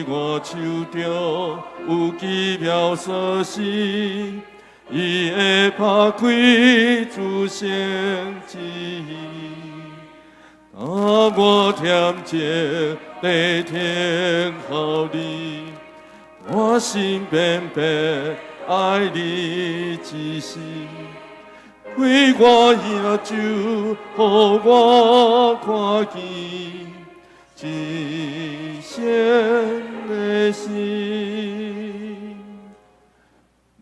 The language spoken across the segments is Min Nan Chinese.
我手中有奇妙鎖匙，伊會拍開諸聖旨。當我忝情地聽候你，我心偏偏愛你一生。開我眼睛，予我看見至聖的心。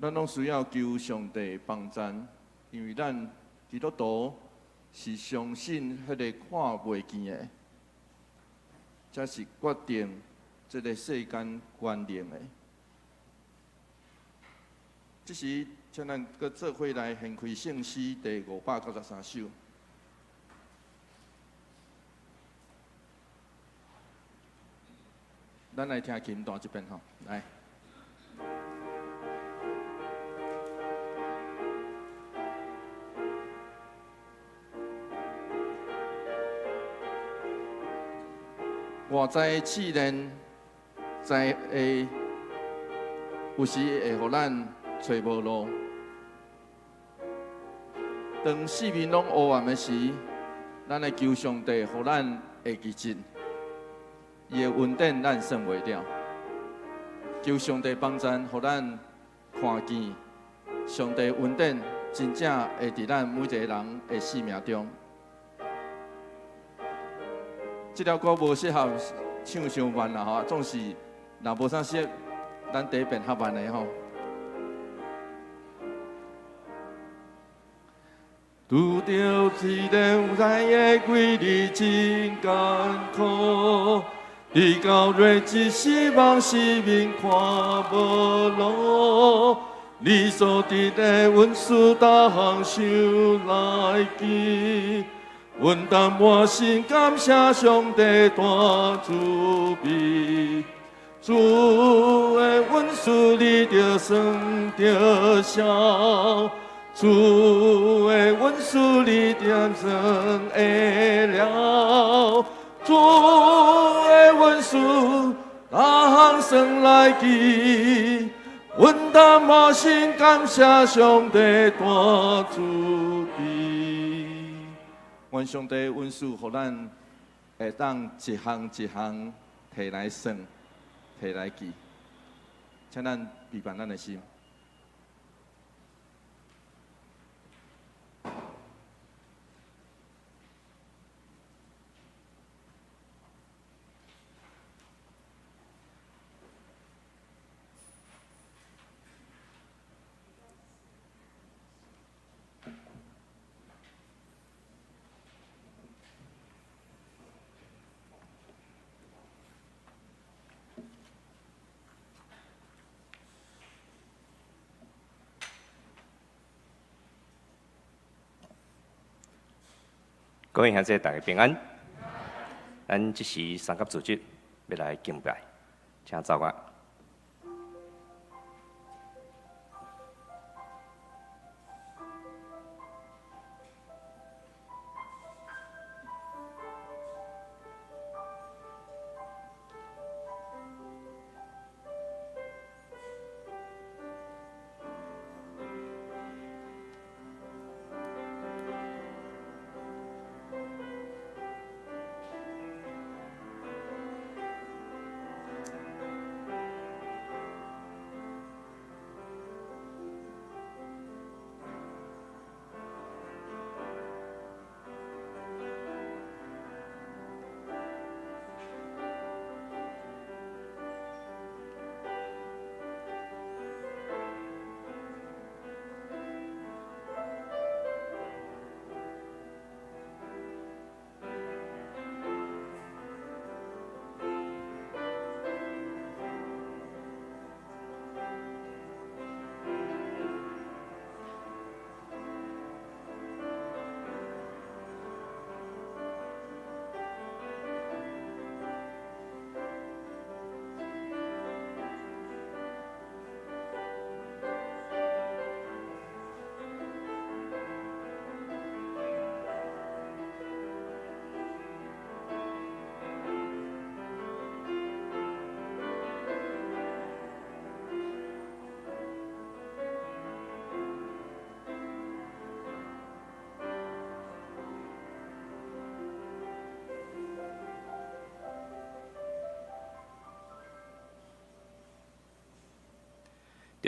咱攏需要求上帝幫贊，因為咱基督徒是相信彼个看袂見的，才是決定這个世間權能的。這時，請咱閣做伙來掀開聖詩第593首。咱來聽琴彈一遍吼，來。外在試煉，在會有時會予咱揣無路。當四面攏烏暗的時，咱會求上帝予咱會記得，伊的恩典咱算袂了。求上帝幫贊，予咱看見上帝恩典真正會佇咱每一个人的生命中。這條歌無適合唱傷慢啦吼，總是若無啥適，咱第一遍較慢的吼。拄著試煉，知影規日真艱苦，直到末日失望四面看無路，你所得的恩賜，逐項想來記。阮擔滿心感謝上帝大慈悲，主的恩賜你著算著數，主的恩賜你點算會了，主的恩賜逐項算來記，阮擔滿心感謝上帝大慈悲。願上帝恩賜，予咱會當一項一項提來算、提來記，請咱預備咱的心。各位兄弟，大家平安。咱這時三級組織欲來敬拜，請走啊。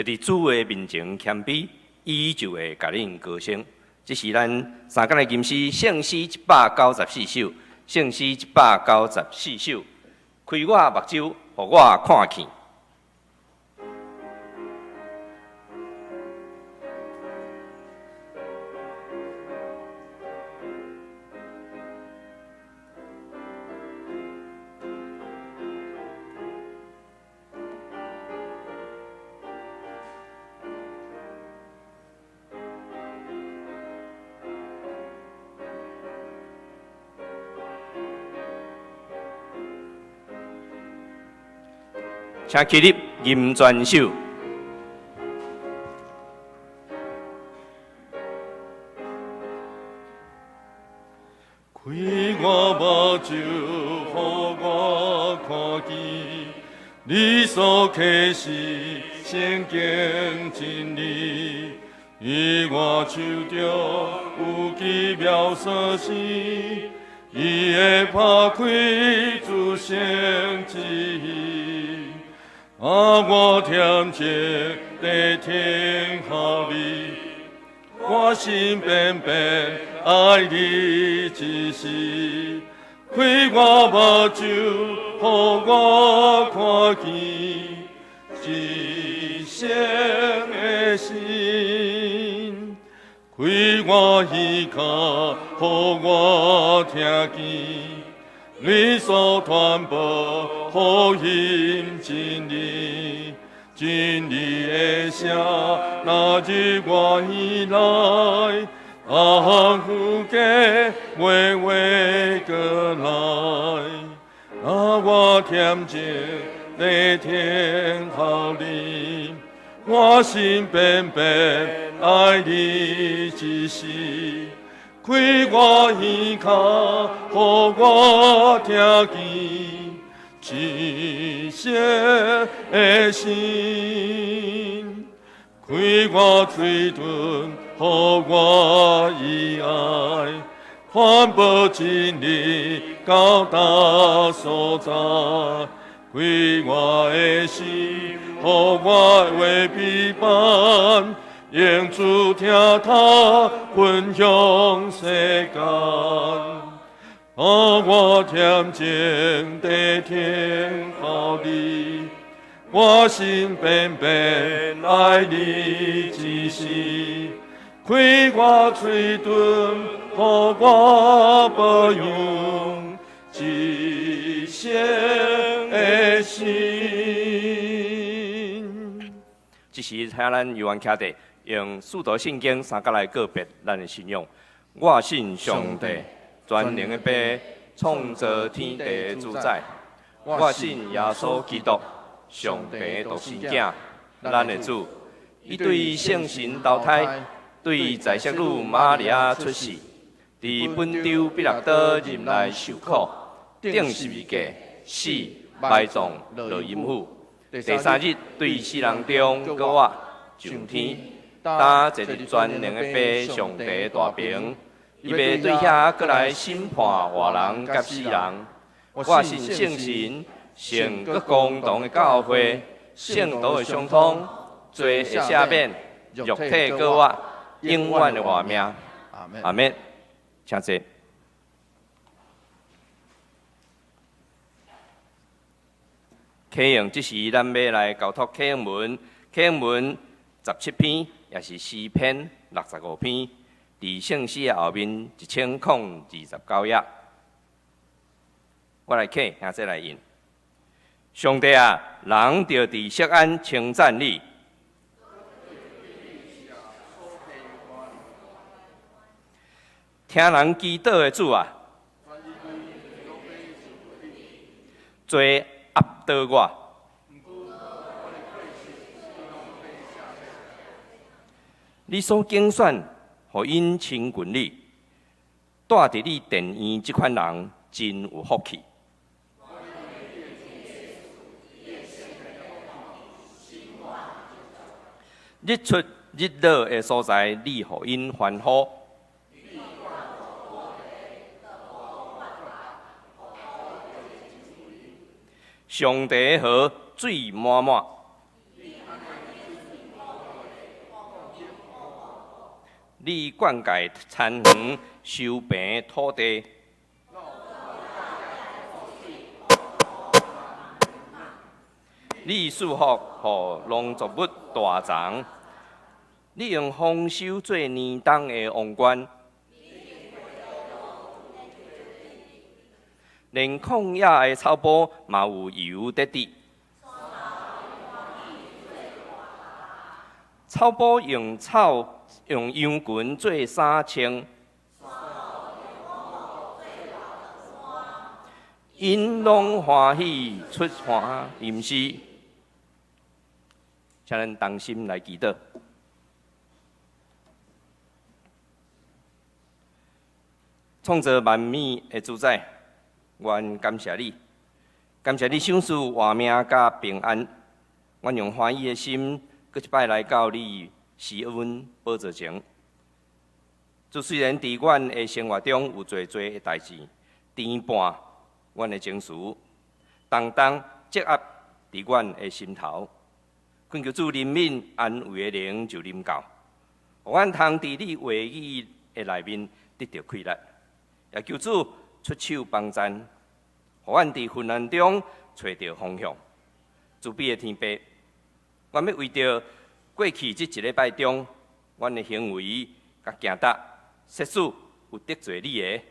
就佇主的面前謙卑，伊就會共恁高升。這是咱三工的吟詩，聖詩194首，聖詩194首。開我目睭，予我看見。請起立，吟全首。開我目睭，予我看見，你所啟示聖經真理，佇我手中有奇妙鎖匙，伊會拍開諸聖旨意。啊！我恬靜地聽候你，我心變變愛你指示，開我目睭，予我看見至聖的心，開我耳跤，予我聽見你所傳播福音真理，真理的聲，若入我耳內，幸福家話話過來。啊，我恬靜地聽候你，我心變變愛你指示，開我耳跤，予我聽見至聖的心，開我嘴唇，予我以愛，傳播真理到達所在，開我的心，予我的話陪伴。用主聽他分享世間，啊！我恬靜地聽候你，我心變變愛你指示，開我嘴唇，予我保養至聖的心。這時，請咱猶原徛佇。用使徒信經三角來告別咱的信仰。我信上帝，全能的父，創造天地的主宰。我信耶穌基督，上帝的獨生囝，咱的主。伊對聖神投胎，對在聖女瑪利亞出世，佇本丟彼拉多任內受苦，釘十字架，死，埋葬，落陰府。第三日對死人中閣活，上天。擔坐佇全能的父上帝大爿，伊欲對遐閣來審判活人佮死人。我信聖神，聖閣公同的教會，聖徒的相通，罪的赦免，肉體閣活，永遠的活命。阿們，請坐。啟用，這時咱欲來交託啟用文，啟用文17篇，也是詩篇65篇，佇聖詩的後面1029頁。我來啟，兄弟來引。上帝啊，人著佇錫安稱讚你。聽人祈禱的主啊，罪壓倒我。你所揀選，予𪜶親近你，住佇你殿院這款人真有福氣。日出日落的所在，你予𪜶歡呼。上帝的河水滿滿。你灌溉田園，修平土地。你賜福予農作物大長，你用豐收做年冬的王冠，連曠野的草埔嘛有油得滴。草埔用草用羊群做衫穿，𪜶攏歡喜出汗吟詩。請咱同心來祈禱。創造萬物的主宰，阮感謝你，感謝你賞賜活命佮平安。阮用歡喜的心，閣一擺來到你施恩寶座前。主，雖然佇阮的生活中有濟濟的代誌，牽絆阮的情緒，重重積壓佇阮的心頭，懇求主憐憫安慰的靈就臨到，予阮通佇你話語的內面得著氣力，也求主出手幫贊，予阮佇混亂中揣著方向。慈悲的天父，阮欲為著過去這一禮拜中，阮的行為佮行動，設使有得罪你的，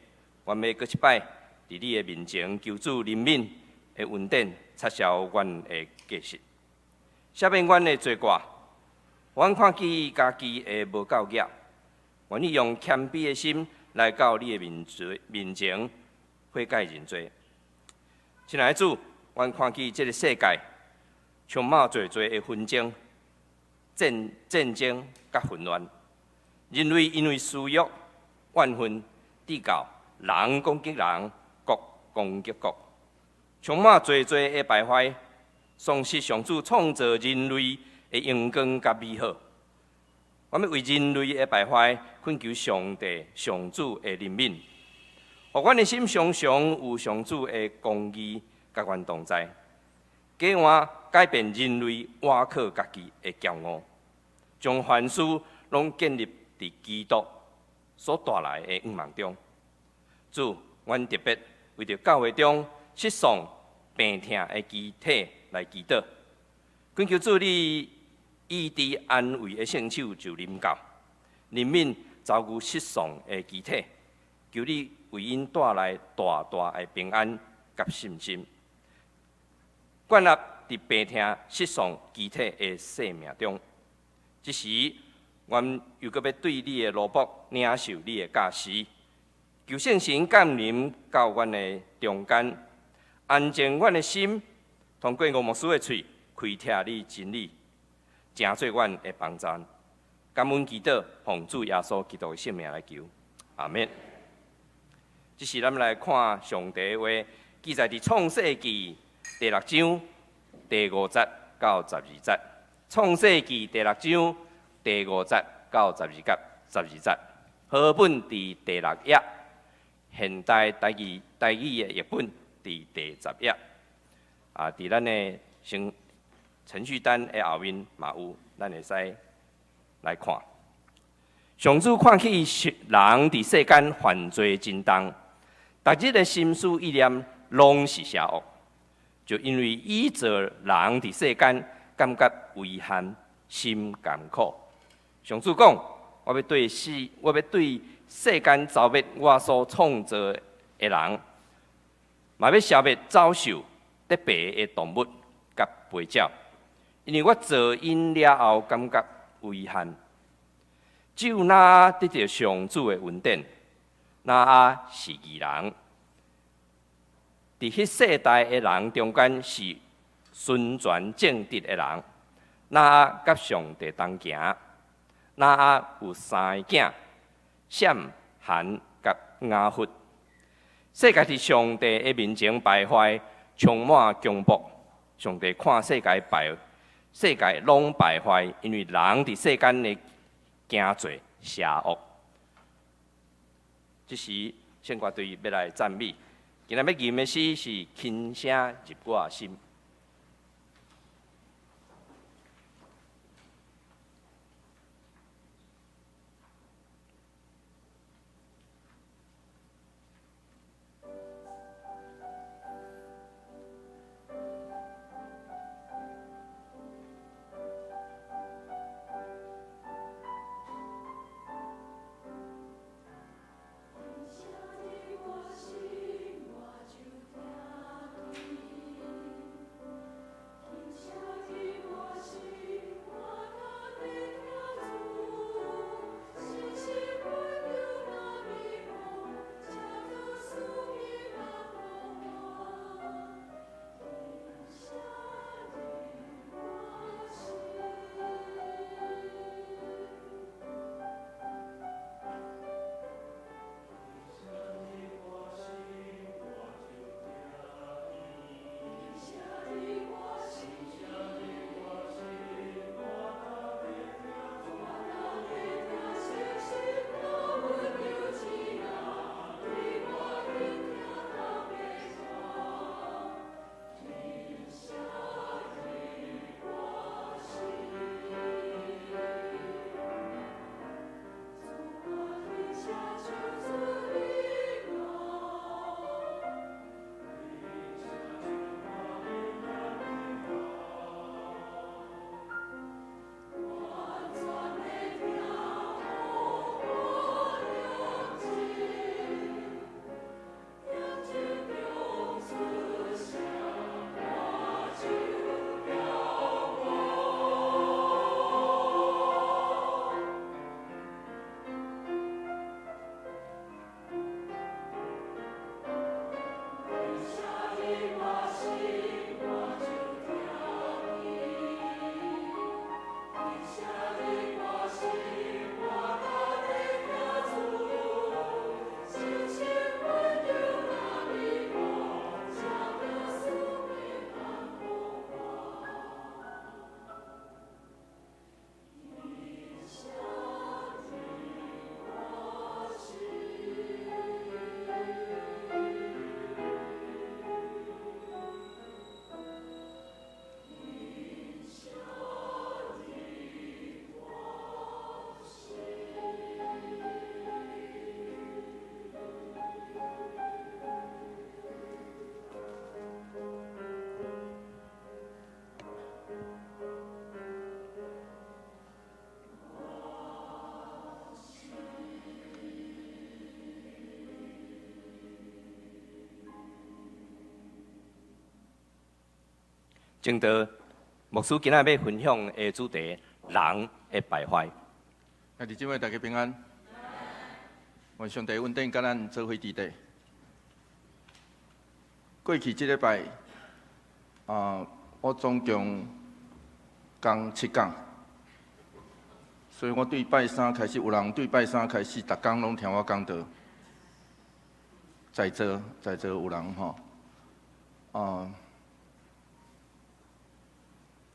阮欲閣一擺佇你的面前求主憐憫的恩典，擦消阮的過失，赦免阮的罪過。阮看見家己的無夠額，願意用謙卑的心來到你的面前悔改認罪。親愛的主，阮看見這个世界充滿濟濟的紛爭、戰爭佮混亂，人類因為私欲、怨恨、計較，人攻擊人，國攻擊國，充滿濟濟的敗壞，喪失上主創造人類的榮光佮美好。阮欲為人類的敗壞，懇求上帝、上主的憐憫，予阮的心常常有上主的公義佮阮同在，改換改變人類倚靠家己的驕傲，將凡事攏建立佇基督所帶來的向望中。主，阮特別為著教會中失喪病疼的肢體來祈禱，懇求主你醫治安慰的聖手就臨到，憐憫遭遇失喪的肢體，求你為𪜶帶來大大的平安佮信心，建立佇病疼失喪肢體的生命中。這時，阮又閣欲對你的奴僕領受你的教示，求聖神降臨到阮的中間，安靜阮的心，通過吳牧師的喙開拓你真理，成做阮的幫贊。感恩祈禱，奉主耶穌基督的聖名來求，阿們。這時，咱們來看上帝的話，記載佇創世記第六章第五節到十二節。創世記第六章第五節到十二節，和本佇第六頁，現代台語的譯本佇第10頁。啊，佇咱的程程序單的後面嘛有，咱會使來看。上主看見人佇世間犯罪真重，逐日的心思意念攏是邪惡，就因為伊造人佇世間感覺遺憾、心艱苦。上主講：我欲對世間造滅我所創造的人，嘛欲消滅走獸、得爬的動物佮飛鳥，因為我造𪜶了後感覺遺憾。只有挪亞得著上主的恩典，挪亞是義人，佇彼世代的人中間是純全正直的人。挪亞佮上帝同行，挪亞有三个囝，閃、含佮雅弗。世界佇上帝的面前敗壞，充滿強暴。上帝看世界敗，世界攏敗壞，因為人佇世間的行做邪惡。這時，聖歌隊欲來讚美，今仔欲吟的詩是輕聲入我心。證道牧師今仔欲分享的主題：人的敗壞。兄弟姊妹，大家平安。願上帝恩典佮咱做伙佇底。過去這禮拜，我總共講七講，所以我對拜三開始，有人對拜三開始，逐工攏聽我講道。在座在座有人吼，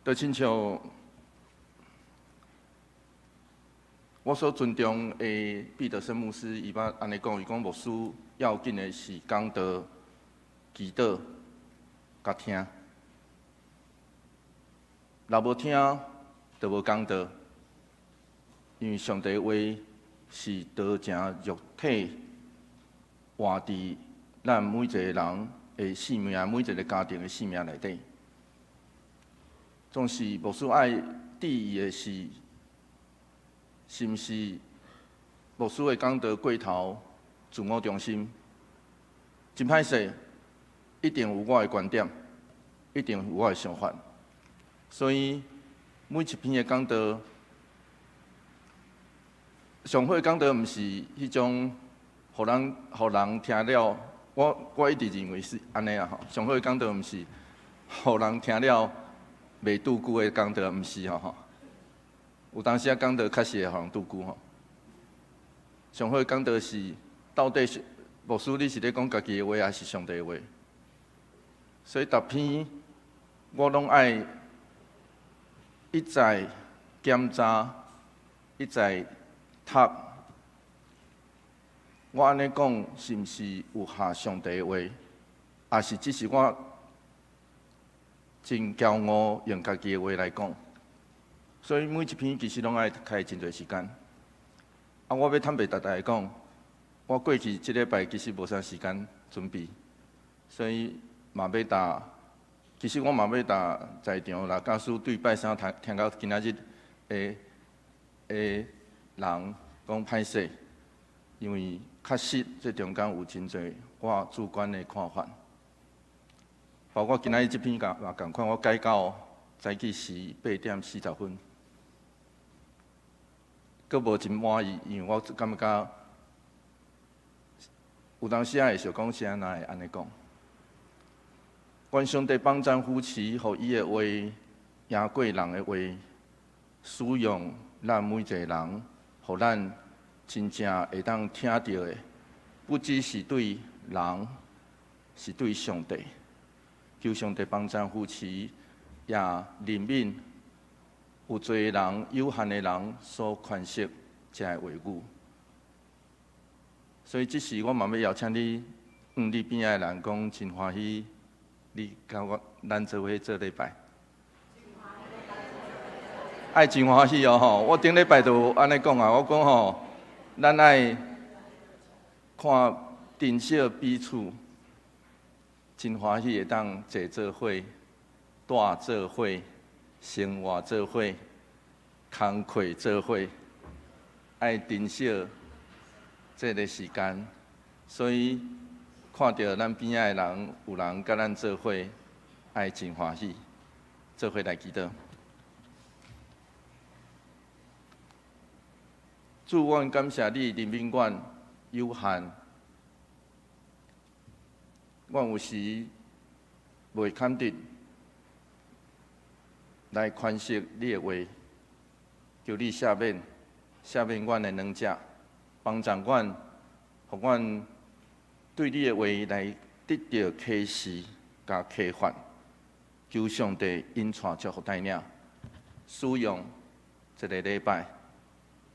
就親像我所尊重的彼得森牧師，伊捌按呢講，伊講牧師要緊的是講道、祈禱、佮聽。若無聽，就無講道。因為上帝話是道成肉體，活佇咱每一個人的生命，每一個家庭的生命內底。總是牧師愛注意的是，是毋是牧師會講道過頭自我中心？真歹勢，一定有我的觀點，一定有我的想法。所以每一篇的講道，上好的講道毋是彼種，予人聽了，我一直認為是按呢啊吼。上好的講道毋是予人聽了袂拄久的講道，毋是吼。有當時啊講道確實會予人拄久吼。上好的講道是到底是牧師你是咧講家己的話，還是上帝的話？所以逐篇我攏愛一再檢查，一再讀。我按呢講，是毋是有合上帝的話？抑是只是我真驕傲用家己的話來講？所以每一篇其實攏愛開真濟時間。我欲坦白逐大家講，我過去這禮拜其實無啥時間準備，所以嘛欲答。其實我嘛欲答在場啦，假使對拜三聽聽到今仔日的人講歹勢，因為確實這中間有真濟我主觀的看法。包括今仔日這篇嘛仝款，我改到早起時8點40分，閣無真滿意，因為我感覺有當時仔會想講是按怎會按呢講。願上帝幫贊扶持，予伊的話贏過人的話，使用咱每一個人，予咱真正會當聽著的，不只是對人，是對上帝。求上帝幫贊扶持，也憐憫有罪的人、有限的人所詮釋這个話語。所以這時我嘛欲邀請你，向你邊仔的人講，真歡喜。你佮我咱做伙做禮拜，愛真歡喜哦吼！我頂禮拜就按呢講啊，我講吼，咱愛看珍惜彼此，真歡喜會當坐做伙、蹛做伙、生活做伙、工課做伙，愛珍惜這个時間，所以，看著咱邊仔的人有人佮咱做伙，愛真歡喜，做伙來祈禱。主，阮感謝你憐憫阮有限，阮有時袂堪得來詮釋你的話，求你赦免，赦免阮的軟弱，幫助阮，予阮對你的話來得著啟示佮啟發，求上帝引帶祝福帶領，使用這个禮拜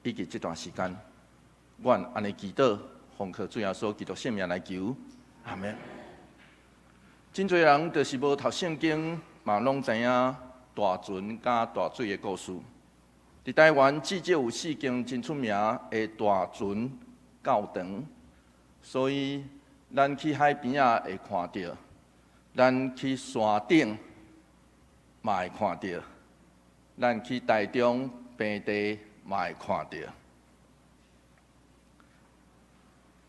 以及這段時間，阮按呢祈禱，奉靠主耶穌基督聖名來求，阿門。真濟人就是無讀聖經，嘛攏知影大船佮大水的故事。佇台灣至少有四間真出名的大船教堂，所以，咱去海邊仔會看著，咱去山頂嘛會看著，咱去台中平地嘛會看著。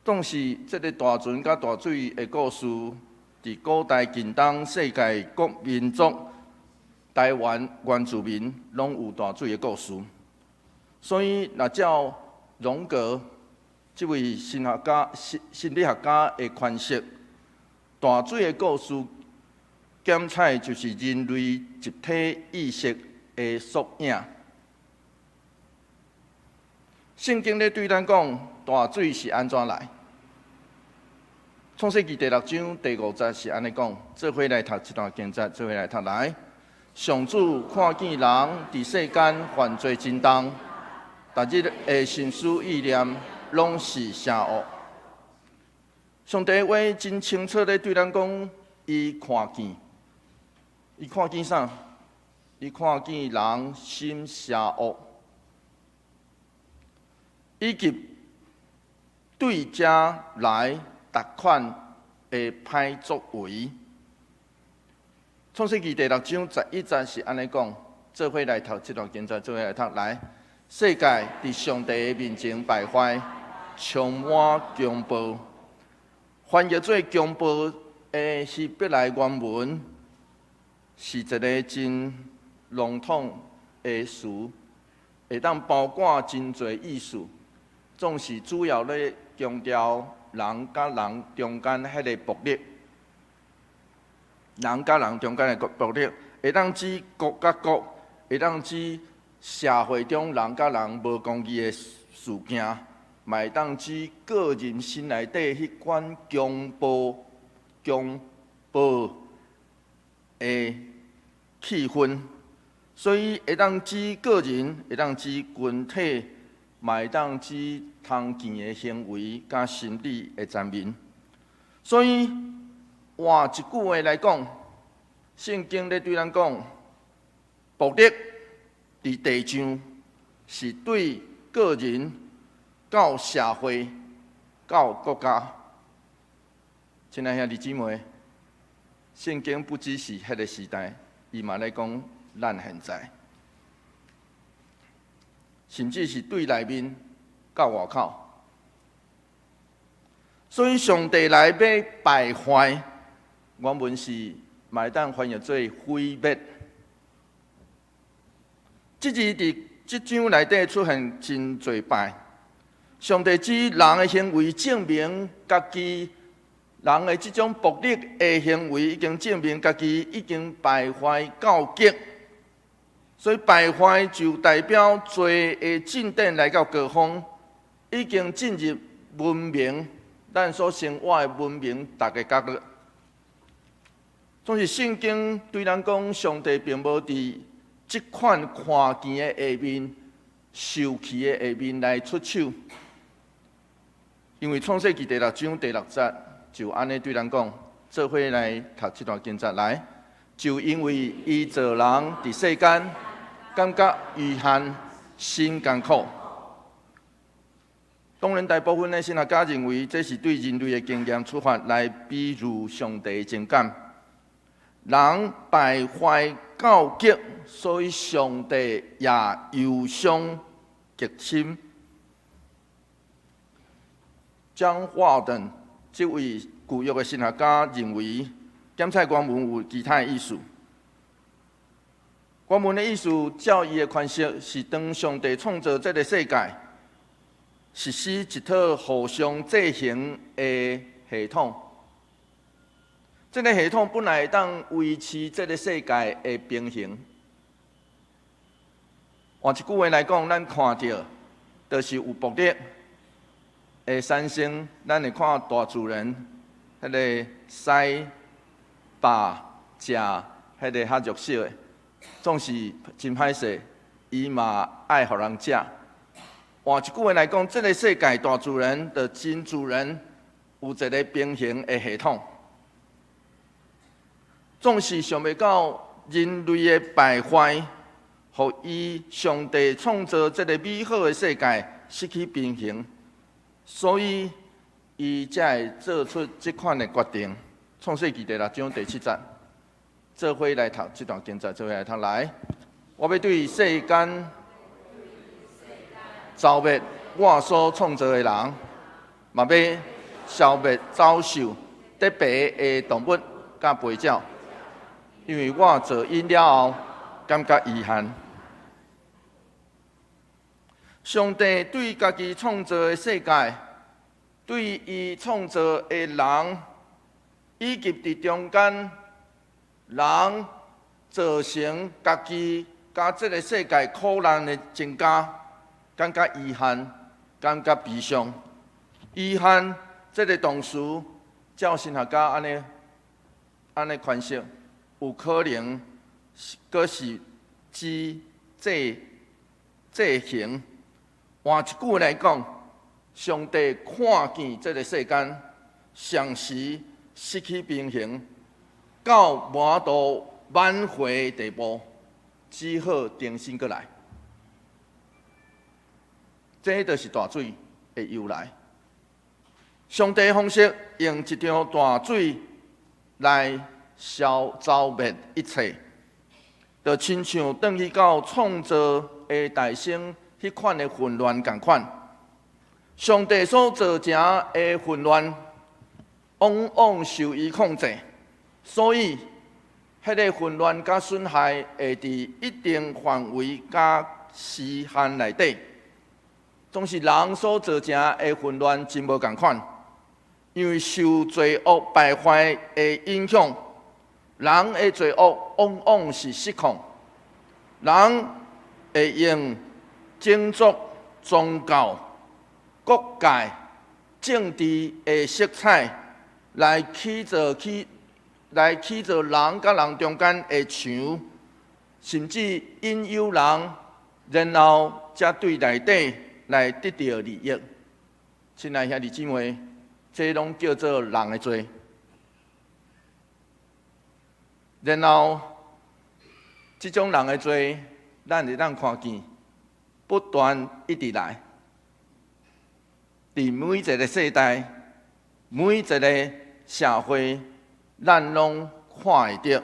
當時這个大船佮大水的故事，佇古代近東世界各民族台灣原住民攏有大水的故事。所以，若照榮格這位神學家、心理學家的詮釋，大水的故事檢採就是人類集體意識的縮影。聖經咧對咱講，大水是按怎來？創世記第六章第五節是按呢講，做伙來讀這段經節，做伙來讀來。上主看見人佇世間犯罪真重，逐日的心思意念攏是邪惡。上帝話真清楚咧對咱講，伊看見，伊看見啥？伊看見人心邪惡，以及對遮來逐款的歹作為。創世記第六章11節是按呢講，做伙來讀這段經節，做伙來讀來。世界佇上帝的面前敗壞，充滿強暴。翻譯做強暴的希伯來原文，是一个真籠統的詞，會當包括真濟意思，總是主要咧強調人佮人中間彼个暴力，人佮人中間的暴力，會當指國佮國，會當指社會中人佮人無公義的事件，嘛會當指個人心內底彼款強暴的氣氛，所以會當指個人，會當指群體，嘛會當指通見的行為佮心理的層面。所以換一句話來講，聖經咧對咱講，暴力佇地上是對個人到社會到國家。親愛兄弟姊妹，聖經不只是彼个時代，伊嘛咧講咱現在，甚至是對內面到外口。所以上帝來欲敗壞，原文是嘛會當翻譯做毀滅。這字佇這章內底出現真濟擺。上帝指人的行為證明家己，人的這種暴力的行為已經證明家己已經敗壞到極。所以敗壞就代表罪的進展來到高峰，已經進入文明，咱所生活的文明逐个角落。總是聖經對咱講，上帝並無佇這款看見的下面、受氣的下面來出手，因為創世記第六章第六節就按呢對咱講，做伙來讀這段經節來，就因為伊造人佇世間，感覺遺憾、心艱苦。當然，大部分的神學家認為，這是對人類的經驗出發來比喻上帝的情感。人敗壞到極，所以上帝也憂傷極深。張華頓這位舊約的神學家認為，檢採原文有其他的意思。原文的意思，照伊的詮釋，是當上帝創造這个世界，實施一套互相制衡的系統。這个系統本來會當維持這个世界的平衡。換一句話來講，咱看著就是有暴力會產生，咱會看大自然，彼个獅、霸、食彼个較弱小的，總是真歹勢，伊嘛愛予人食。換一句話來講，這个世界大自然的真自然有一个平衡的系統，總是想袂到人類的敗壞，予伊上帝創造這个美好的世界失去平衡，所以伊才會做出這款的決定。創世記第六章第七節，做伙來讀這段經節，做伙來讀來。我欲對世間剿滅我所創造的人，嘛欲消滅走獸、得爬的動物佮飛鳥，因為我造𪜶了後，感覺遺憾。上帝對家己創造的世界，對伊創造的人，以及佇中間人造成家己佮這个世界苦難的增加，感覺遺憾，感覺悲傷。遺憾這个動詞，照神學家按呢按呢詮釋，有可能閣是指這這行。換一句來講，上帝看見這个世間，常時失去平衡，到無法度挽回的地步，只好重新閣來。這就是大水的由來。上帝方式用一場大水來消剿滅一切，就親像轉去到創造的大生彼款的混亂仝款。上帝所造成的混亂，往往受伊控制，所以彼个混亂佮損害會佇一定範圍佮時限內底。總是人所造成的混亂真無仝款，因為受罪惡敗壞的影響，人的罪惡往往是失控，人會用種族、宗教、國界、政治的色彩來起造人佮人中間的牆，甚至引誘人，然後才對內底來得著利益。親愛兄弟姊妹，這攏叫做人的罪。然後，這種人的罪，咱會當看見不斷一直來，佇每一个世代、每一个社會，咱攏看會著，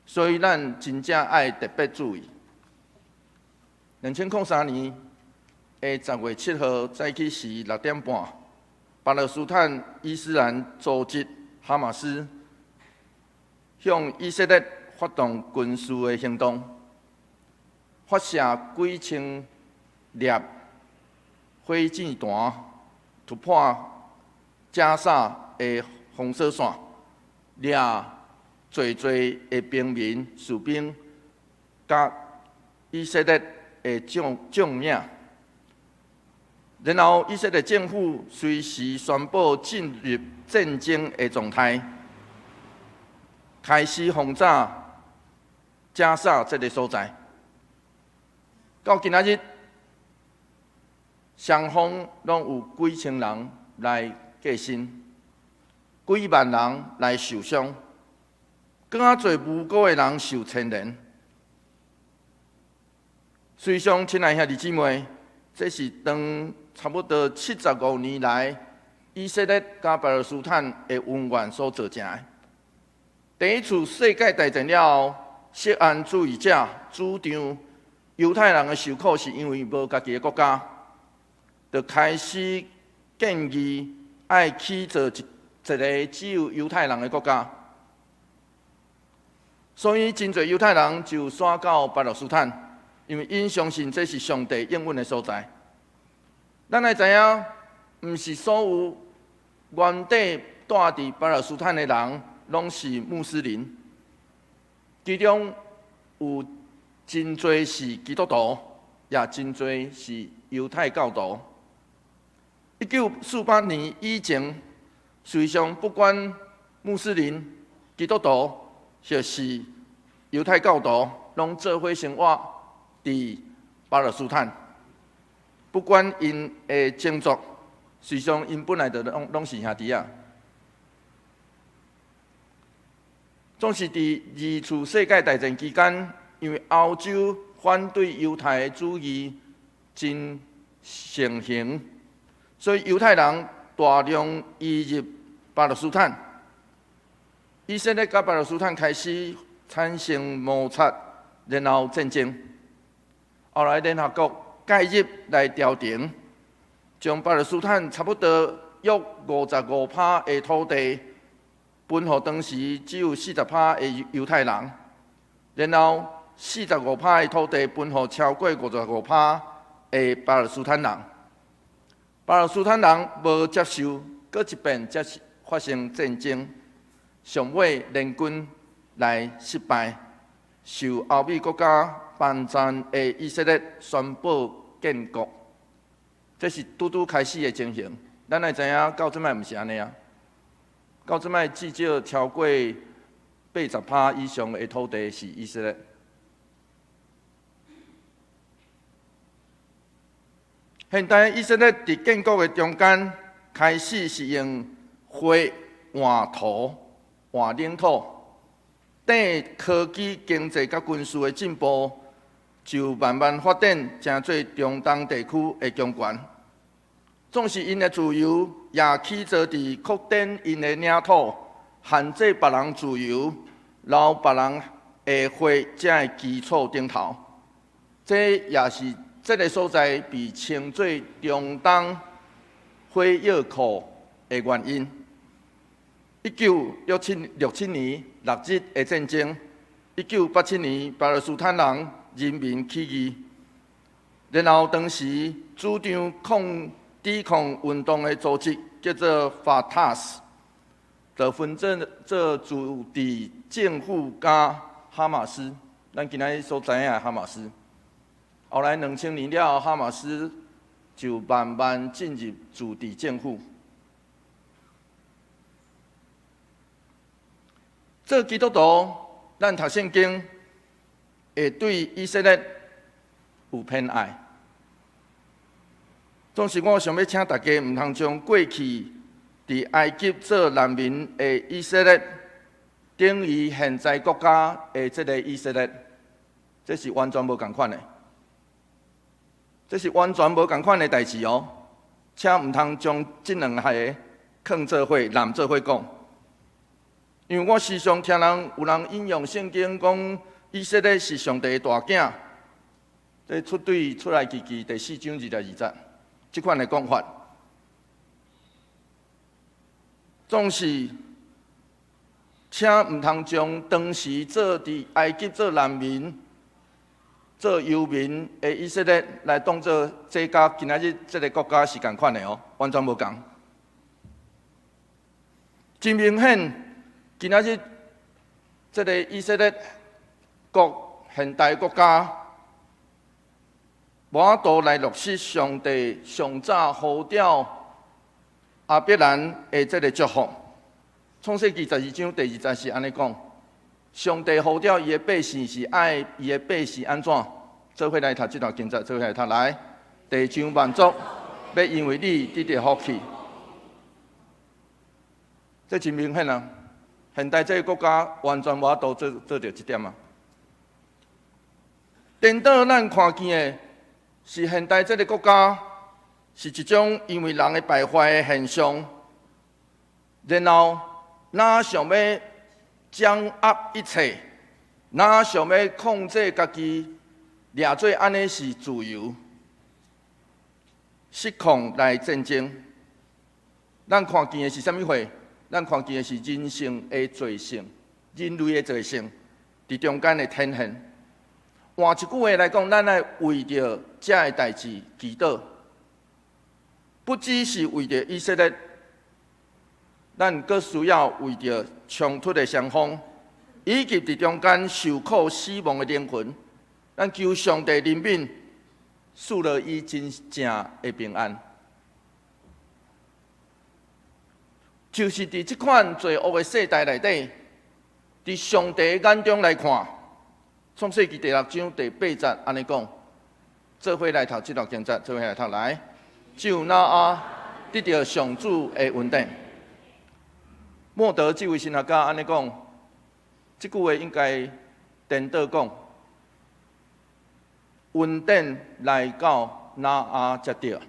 所以咱真正愛特別注意。2003年的10月7號早起時6點半，巴勒斯坦伊斯蘭組織哈馬斯向以色列發動軍事的行動，發射幾千粒火箭彈，突破加沙的封鎖線，掠濟濟的平民士兵，佮以色列的將將領。然後以色列政府隨時宣布進入戰爭的狀態，開始轟炸加沙這个所在。到今仔日，雙方攏有幾千人來過身，幾萬人來受傷，閣較濟無辜的人受牽連。事實上，親愛兄弟姊妹，這是當差不多75年來，以色列佮巴勒斯坦的恩怨所造成的。第一次世界大戰了後，錫安主義者主張猶太人的受苦是因為無家己的國家，就開始建議愛起造一一个只有猶太人的國家。所以，真濟猶太人就徙到巴勒斯坦，因為𪜶相信這是上帝應允的所在。咱愛知影，毋是所有原底住佇巴勒斯坦的人攏是穆斯林，其中有真濟是基督徒，也真濟是猶太教徒。1948年以前，實際上不管穆斯林、基督徒，或是猶太教徒，攏做伙生活佇巴勒斯坦。不管𪜶的種族，實際上𪜶本來就攏攏是兄弟仔。總是佇二次世界大戰期間，因為歐洲反對猶太的主義真盛行，所以猶太人大量移入巴勒斯坦。以色列佮巴勒斯坦開始產生摩擦，然後戰爭。後來聯合國介入來調停，將巴勒斯坦差不多約55%的土地分予當時只有40%的猶太人，然後45趴的土地分予超過55趴的巴勒斯坦人。巴勒斯坦人無接受，閣一遍才發生戰爭，上尾聯軍來失敗，受歐美國家幫贊的以色列宣布建國。這是拄拄開始的情形。咱愛知影，到這擺毋是按呢啊。到這擺至少超過80趴以上的土地是以色列。現代以色列佇建國的中間，開始是用火換土、換領土。等科技、經濟佮軍事的進步，就慢慢發展成做中東地區的強權。縱使𪜶的自由，也起坐佇擴展𪜶的領土，限制別人自由，流別人的血這个基礎頂頭。這也是這个所在被稱做中東火藥庫的原因。1967年六日的戰爭，1987年巴勒斯坦人人民起義，然後當時主張抗抵抗運動的組織叫做法塔斯，就分做做自治政府佮哈馬斯，咱今仔日所知影的哈馬斯。後來2000年了後，哈馬斯就慢慢進入自治政府。做基督徒，咱讀聖經會對以色列有偏愛。總是我想欲請大家，毋通將過去佇埃及做難民的以色列，等於現在國家的這个以色列，這是完全無仝款的，這是完全無仝款的代誌哦。請毋通將這兩个囥做伙、攬做伙講，因為我時常聽人有人引用聖經講，以色列是上帝的大囝，這出對出埃及記第四章22節。這款的講法，總是請毋通將當時做佇埃及做難民、做遊民的以色列來當做這佮今仔日這个國家是仝款的哦，完全無仝。真明顯，今仔日這个以色列國現代國家，無法度來落實上帝上早呼召亞伯蘭的這个祝福。創世記12章第2節是按呢講：上帝呼召伊的百姓是愛伊的百姓按怎？做伙來讀這段經節，做伙來讀來。地上萬族欲因為你得著福氣，這真明顯啊！現代這个國家完全無法度做做著這點啊！顛倒咱看見的是現代這个國家是一種因為人的敗壞的現象，然後若想欲掌握一切，若想欲控制家己，掠做按呢是自由，失控來戰爭。咱看見的是啥物貨？咱看見的是人性的罪性，人類的罪性佇中間的顯現。換一句話來講，咱愛為著這个代誌祈禱，不只是為著以色列，咱閣需要為著衝突的雙方，以及佇中間受苦死亡的靈魂，咱求上帝憐憫，賜予伊真正的平安。就是佇這款罪惡的世代內底，佇上帝眼中來看，創世記第六章第八節按呢講，做伙來讀這段經節，做伙來讀來，只有挪亞得著上主的恩典。莫德這位神學家按呢講，這句話應該顛倒講，恩典來到挪亞才對。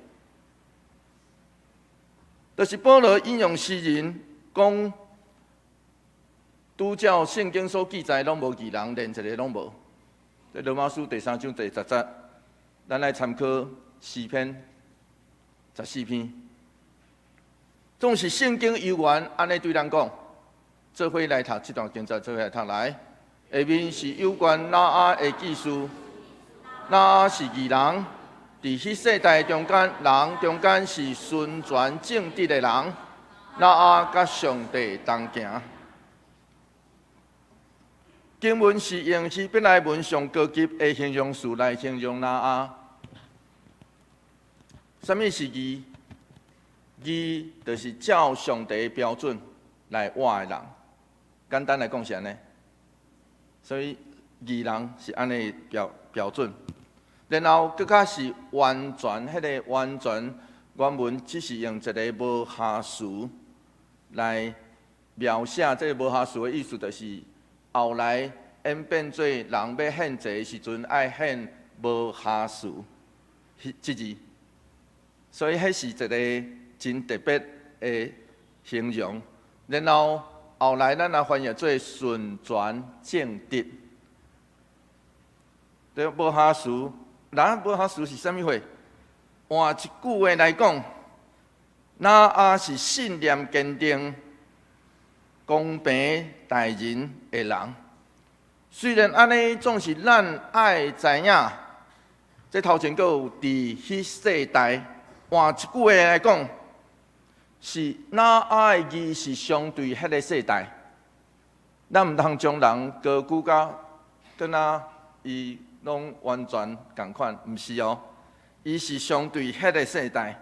就是保羅引用詩人講，拄照聖經所記載，攏無義人，連一个攏無。這羅馬書第三章第10節，咱來參考詩篇14篇。總是聖經猶原按呢對咱講，做伙來讀這段經節，做伙來讀來。下面是有關挪亞的記事。挪亞是義人，佇彼世代中間，人中間是純全正直的人。挪亞佮上帝同行。經文是用希伯來文上高級的形容詞來形容挪亞。啥物是義？義就是照上帝的標準來活的人。簡單來講是按呢。所以義人是按呢標準。然後閣較是完全，彼個完全原文只是用一个無瑕疵來描寫。這个無瑕疵的意思，就是後來演變做人欲獻祭的時陣，愛獻無瑕疵彼這字。所以彼是一个真特別的形容。然後後來咱來翻譯做純全正直。對，無瑕疵，那無瑕疵是啥物貨？換一句話來講，挪亞是信念堅定、公平待人的人。雖然按呢，總是咱愛知影，這頭前閣有佇彼世代。換一句話來講，是挪亞的義是相對彼个世代。咱毋通將人高舉甲敢若伊攏完全仝款，毋是哦。伊是相對彼个世代，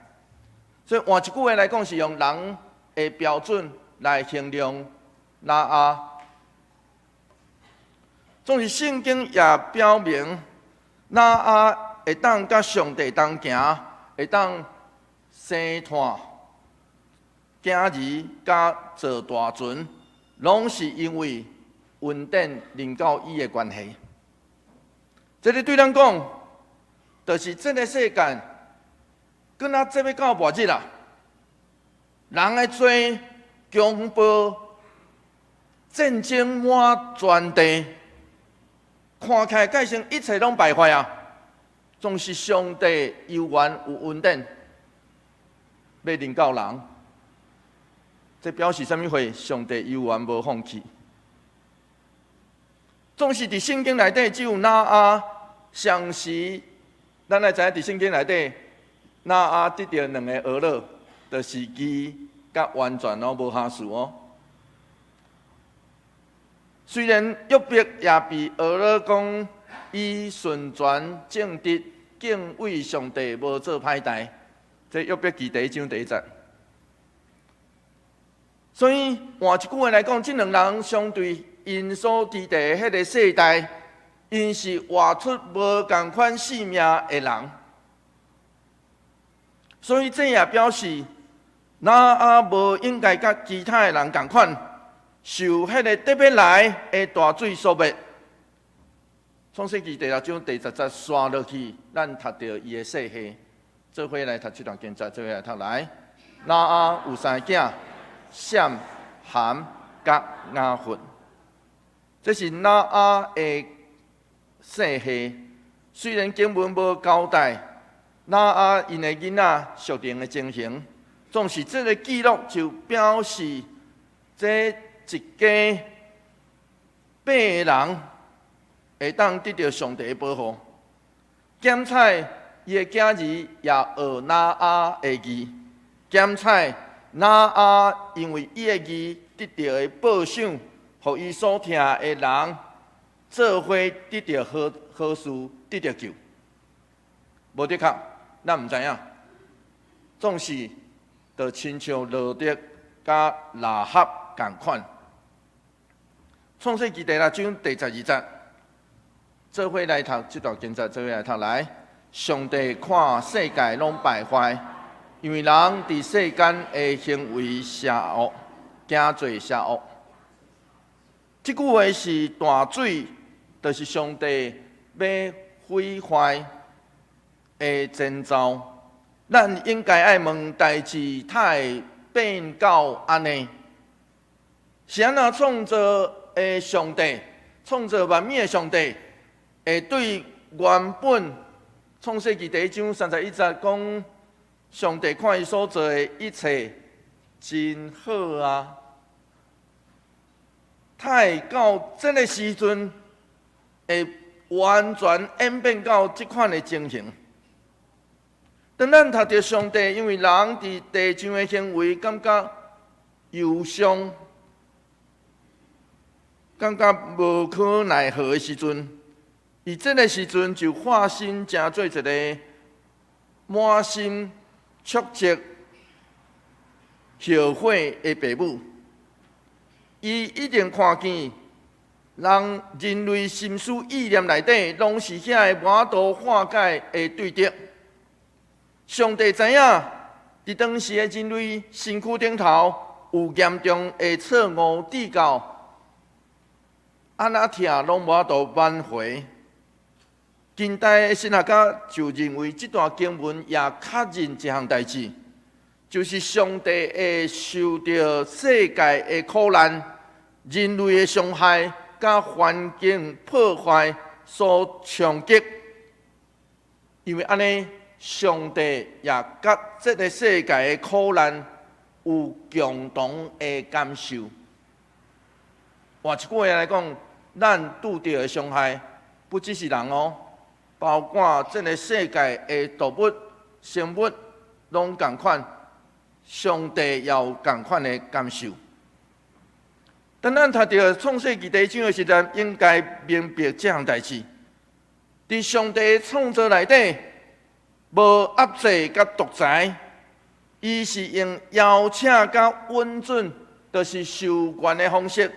所以換一句話來講，是用人的標準來形容挪亞。總是聖經也表明，挪亞會當佮上帝同行，會當生湠囝兒佮坐大船，攏是因為恩典臨到伊的關係。這个對咱講，就是這个世界，敢若這欲到末日啦，人的罪、強暴、戰爭滿全地，看起來蓋成一切攏敗壞啊！總是上帝猶原有恩典，欲臨到人，這表示啥物貨？上帝猶原無放棄。總是佇聖經內底只有挪亞相時，咱來知影佇聖經內底，挪亞得著兩个呵咾，就是義佮完全哦，無瑕疵哦。雖然約伯也被呵咾講，伊純全正直，敬畏上帝，無做歹代。這約伯記第一章第一節。所以換一句話來講，這兩人相對𪜶所佇的彼个世代，𪜶是活出無仝款性命的人。所以這也表示，挪亞無應該佮其他的人仝款，受彼个特欲來的大水所滅。創世記第六章第十節紲落去，咱讀著伊的姓氏，做伙來讀這段經節，做伙來讀來。挪亞有三个囝，閃、含、佮雅弗。這是挪亞的姓氏。雖然經文無交代挪亞𪜶的囡仔屬靈的情形，總是這个記錄就表示這一家八个人會當得著上帝的保護。兼且伊的囝兒也學挪亞的義，兼且挪亞因為伊的義得著的報賞，予伊所疼的人做伙得著好好事，得著救。無的確，咱毋知影。總是就親像羅得佮喇合仝款。創世記第六章第十二節，做伙來讀這段經節，做伙來讀來。上帝看世界攏敗壞，因為人佇世間的行為邪惡，行做邪惡。這句話是大水，就是上帝欲毀壞的前兆。咱應該愛問代誌，哪會變到按呢？是按怎創造的上帝，創造萬物的上帝，會對原本創世記第一章三十一節講，上帝看伊所做的一切真好啊！他會到這个時陣會完全演變到這款的情形。當咱讀著上帝，因為人佇地上的行為感覺憂傷，感覺無可奈何的時陣，伊這个時陣就化身成做一个滿心挫折、後悔的爸母。伊一定看見人人類心思意念內底，攏是遐个無法度化解的對敵。上帝知影，佇當時的人類身軀頂頭有嚴重的錯誤指教，按怎疼攏無法度挽回。近代的神學家就認為這段經文也確認一項代誌，就是上帝會受著世界的苦難、人類的傷害、佮環境破壞所衝擊，因為按呢，上帝也佮這个世界的苦難有共同的感受。換一句話來講，咱拄著的傷害不只是人哦，包括這个世界的動物、生物，攏仝款，上帝也有仝款的感受。當咱讀著創世記第一章的時陣，應該明白這項代誌。佇上帝創造內底，無壓制佮獨裁，伊是用邀請佮允准，就是授權的方式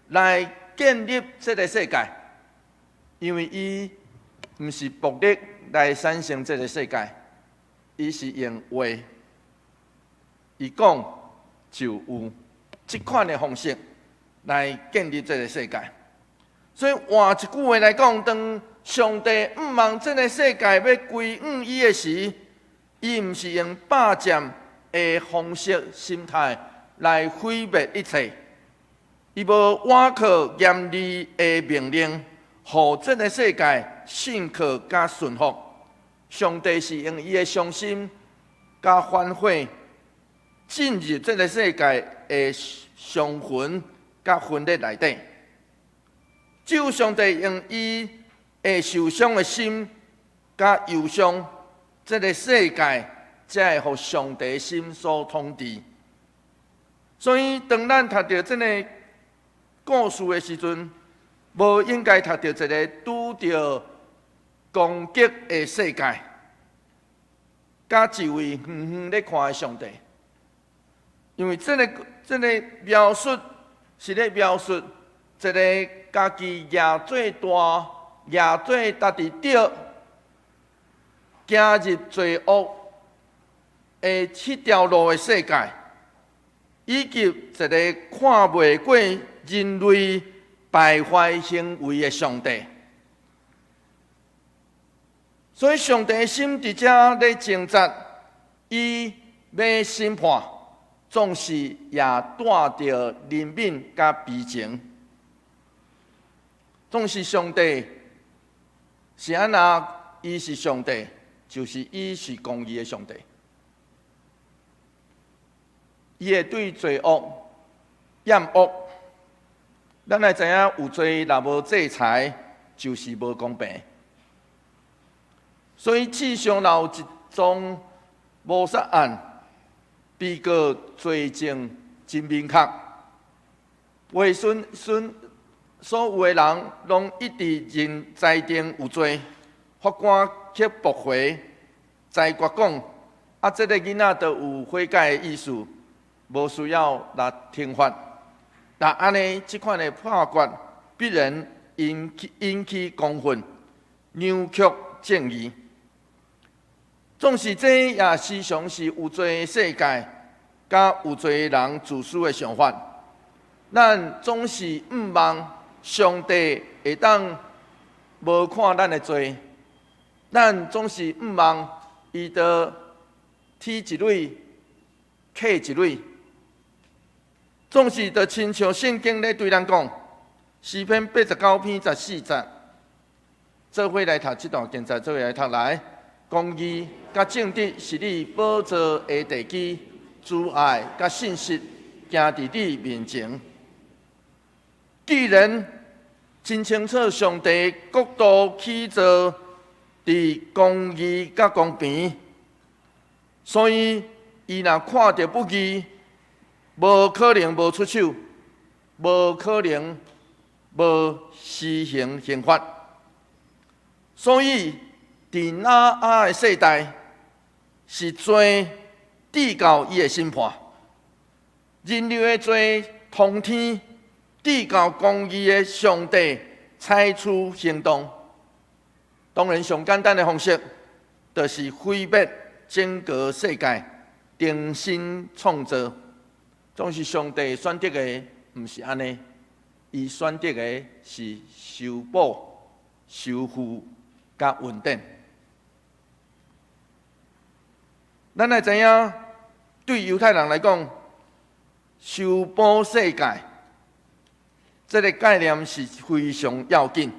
來建立這个世界。因為伊毋是暴力來產生這个世界，伊是用話，伊講就有這款的方式來建立這个世界。所以換一句話來講，當上帝向望這个世界欲歸向伊的時，伊毋是用霸佔的方式心態來毀滅一切，伊無倚靠嚴厲的命令，予這个世界信靠佮順服。上帝是用伊的傷心佮反悔，進入這个世界的傷痕佮分裂內底。只有上帝用伊會受傷的心佮憂傷，這个世界才會予上帝心所統治。所以，當咱讀著這个故事的時陣，無應該讀著一个拄著攻擊的世界，佮一位遠遠咧看的上帝。因為這个描述是咧描述一个家己蜈做大、蜈做家己對，行入罪惡的這條路的世界，以及一个看袂過人類敗壞行為的上帝。所以，上帝的心佇遮咧掙扎，伊欲審判，總是也帶著憐憫佮悲情。總是上帝是按怎？伊是上帝，就是伊是公義的上帝。伊會對罪惡厭惡。咱來知影有罪若無制裁，就是無公平。所以世上若有一樁謀殺案，被告罪證真明確，陪審團所有的人攏一致認裁定有罪，法官卻駁回裁決講，啊，這个囡仔都有悔改的意思，無需要來懲罰。若按呢，這款的判決必然引起公憤，扭曲正義。總是這也時常是有罪的世界，佮有罪的人自私的想法。咱總是向望上帝會當無看咱的罪，咱總是向望伊就天一蕊，客一蕊。總是就親像聖經咧對咱講，詩篇89篇14節，做伙來讀這段經節，做伙來讀來。公義佮正直是你寶座的地基，慈愛佮信實行佇你面前。救既然真清楚，上帝國度起造佇公義佮公平，所以伊若看著不義，無可能無出手，無可能無施行刑罰。所以佇挪亞的世代是罪至到伊的審判，人類的罪通天，至到公義的上帝採取行動。當然，上簡單的方式，就是毀滅整個世界，重新創造。總是上帝選擇的，毋是按呢，伊選擇的是修補、修復佮穩定。咱愛知影，對猶太人來講，修補世界這个概念是非常要緊。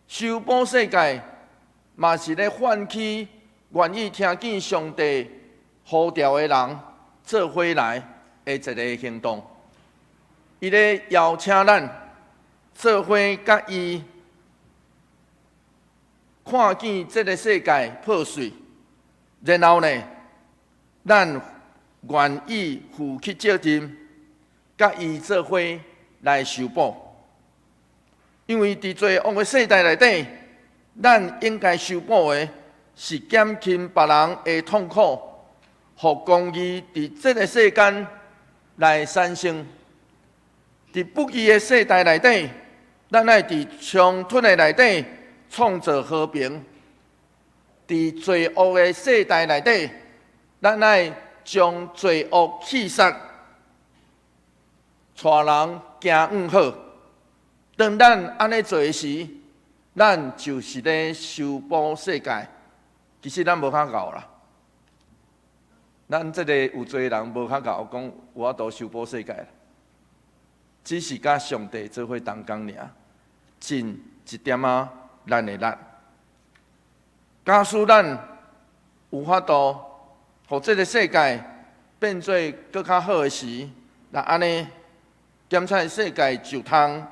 修補世界嘛是咧喚起願意聽見上帝呼召的人做伙來的一个行動。伊咧邀請咱做伙佮伊看見這个世界破碎，然後呢，咱願意負起責任，佮伊做伙來修補。因為佇罪惡的世代內底，咱應該修補的是減輕別人的痛苦，予公義佇這个世間來產生。佇不義的世代內底，咱愛佇衝突的內底創造和平；佇罪惡的世代內底，咱愛將罪惡去殺，帶人行往好。當咱按呢做的時，咱就是咧修補世界。其實咱無較𠢕啦，咱這个有罪的人無較𠢕，講有法度修補世界，只是佮上帝做伙同工爾，盡一點仔咱的力。假使咱有法度，予這个世界變做閣較好的時，若按呢，檢採世界就通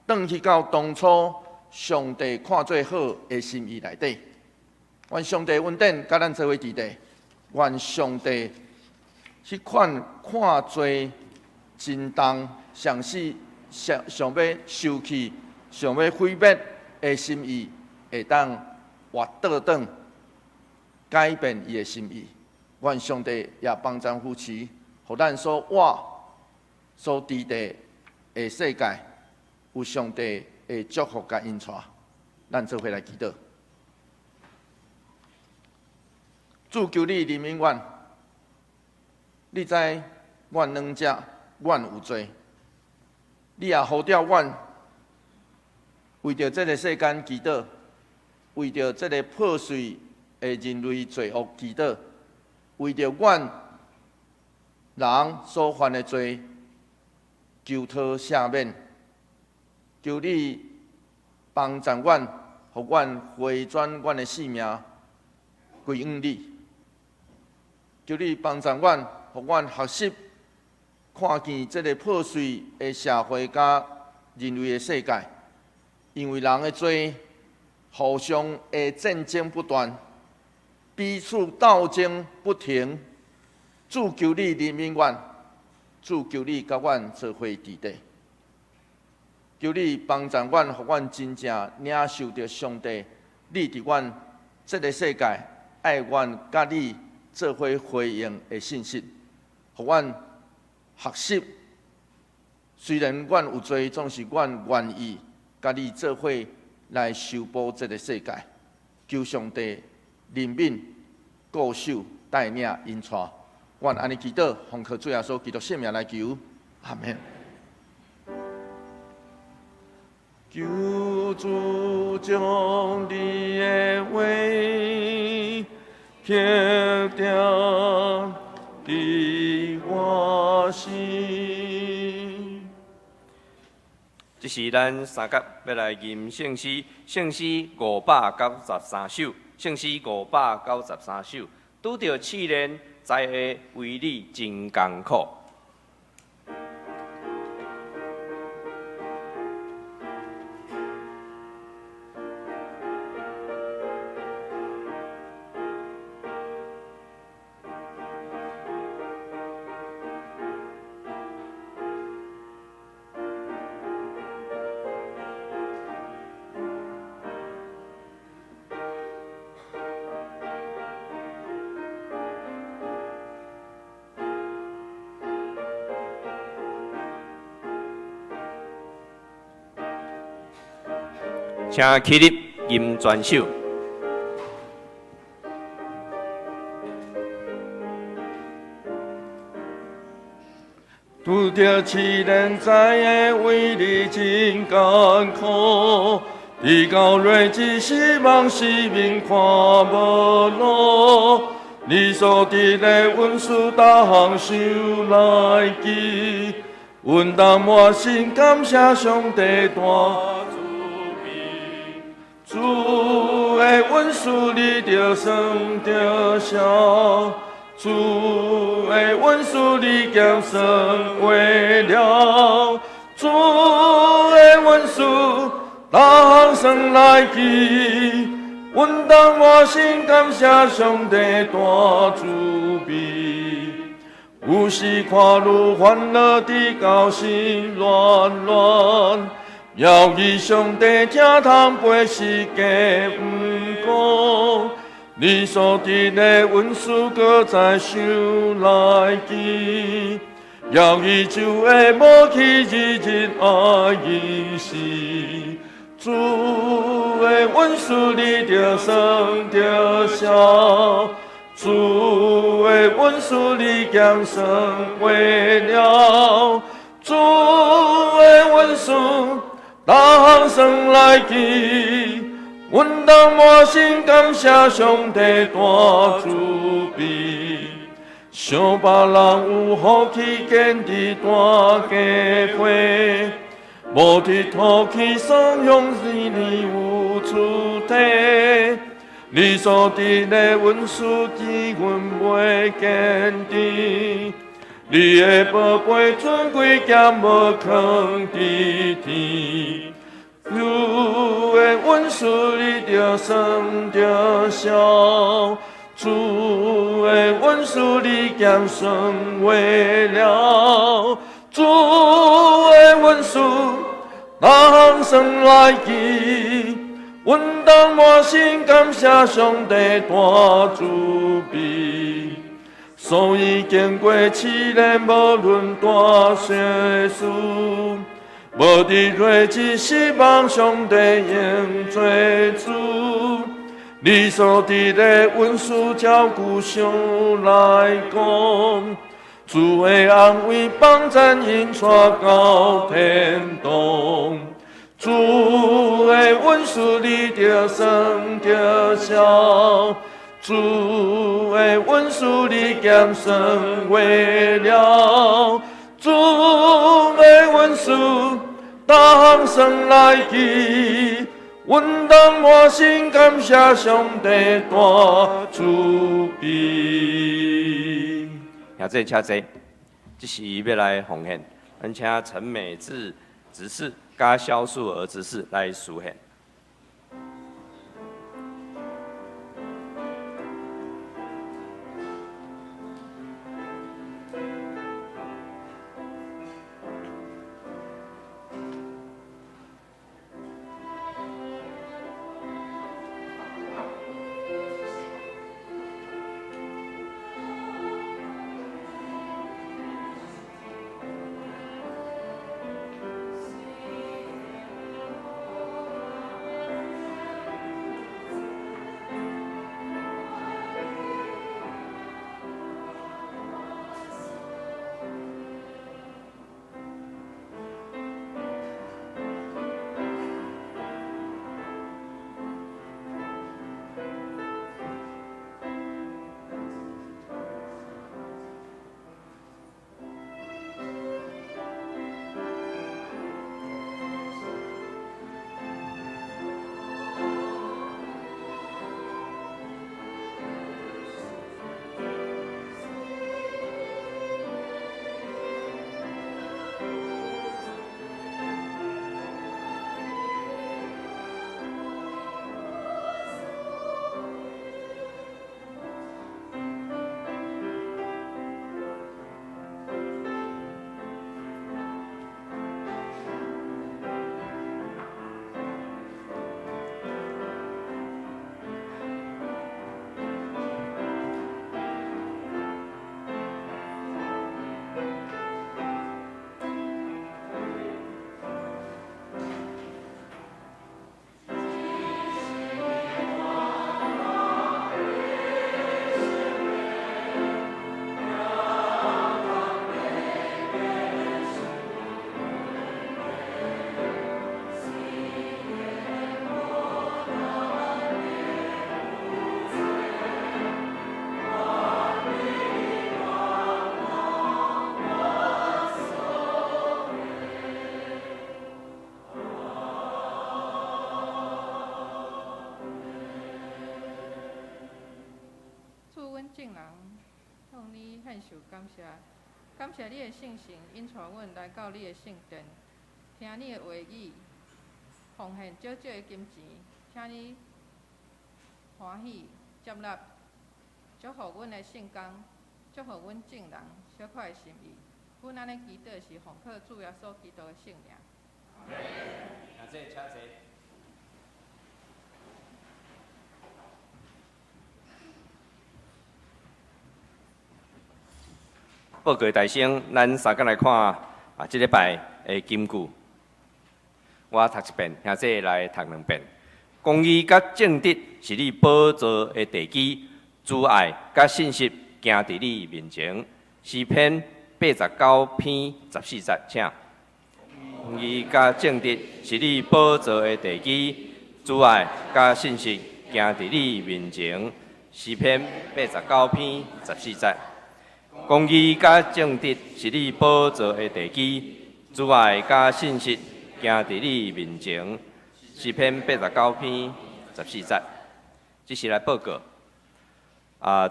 轉去到當初上帝看做好的心意內底。願上帝恩典佮咱做伙佇咧，願上帝彼款看做真重，嘗試想想欲收去、想欲毀滅的心意，會當活倒轉，改變伊的心意。願上帝也幫贊扶持，予咱所活、所佇咧的世界，有上帝的祝福佮引帶。咱做伙來祈禱。主求你憐憫阮，你知阮軟弱，阮有罪，你也呼召阮為著這个世間祈禱，為著這个破碎的人類罪惡祈禱，為著阮人所犯的罪求討赦免，求你幫助阮，予阮回轉阮的性命，歸向你。求你幫助阮，予阮學習看見這个破碎的社會佮人類的世界，因為人的罪，互相的戰爭不斷，彼此鬥爭不停。主求你憐憫阮，主求你佮阮做伙佇咧，求你幫助阮，予阮真正領受著上帝，你佇阮這个世界愛阮佮你做伙回應的信息，予阮學習。雖然阮有罪，總是阮願意佮你做伙來修補這个世界。求上帝憐憫、顧守、帶領、引帶。阮按呢祈禱，奉靠主耶穌基督聖名來求，阿門。求主將你的話刻定佇我心。這是咱三甲欲來吟聖詩，聖詩593首，聖詩593首，拄著試煉，知影為你真艱苦。請起立，吟全首。拄著試煉，知的為你真艱苦，直到睿智失望，四面看無路。你所得的恩賜，逐項想來記，阮當滿心感謝上帝大慈悲。主的恩賜，你著算著數。主的恩賜，你減算袂了。主的恩賜，逐項算來記，阮當滿心感謝上帝大慈悲。有時看愈煩惱，直到心亂亂，猶記上帝聽通背是假毋講。你所得的恩賜，閣再想來記，猶記主的無棄，日日愛認識。主的恩賜，你著算著數。主的恩賜，你減算袂了。主的恩賜，逐項算來記。阮當滿心感謝上帝大慈悲，想別人有福氣見佇大家伙，無佇土氣爽享是你有出體，你所得的恩賜，予阮袂堅持，你的寶貝尊貴劍無囥佇天。主的恩賜，你著算著數。主的恩賜，你減算袂了。主的恩賜，逐項算來記，阮當滿心感謝上帝大慈悲。所以經過試煉，無論大小事。無佇睿智失望，上帝永做主。你所得的恩賜，照舊想來講。主的安慰幫贊，引帶到天堂。主的恩賜，你著算著數。主的恩賜，你減算袂了。主的恩賜，逐項算來記，阮當滿心感謝上帝大慈悲。兄弟，請坐，這時欲來奉獻，咱請陳美智執事佮蕭素娥執事來司獻。阮眾人向你獻上感謝，感謝你的聖神引帶阮來到你的聖殿，聽你的話語，奉獻少少的金錢，請你歡喜接納，祝福阮的聖工，祝福阮眾人小可的心意。阮按呢祈禱是奉靠主耶穌基督的聖名。請坐，請坐。報告大聲，咱三工來看啊，這禮拜的金句。我讀一遍，兄弟來讀兩遍。公義佮正直是你寶座的地基，慈愛佮信實行佇你面前。詩篇89篇14節，請。公義佮正直是你寶座的地基，慈愛佮信實行佇你面前。詩篇89篇14節。公義佮正直是你寶座的地基，慈愛佮信實行佇你面前。詩篇89篇14節，這是來報告。啊，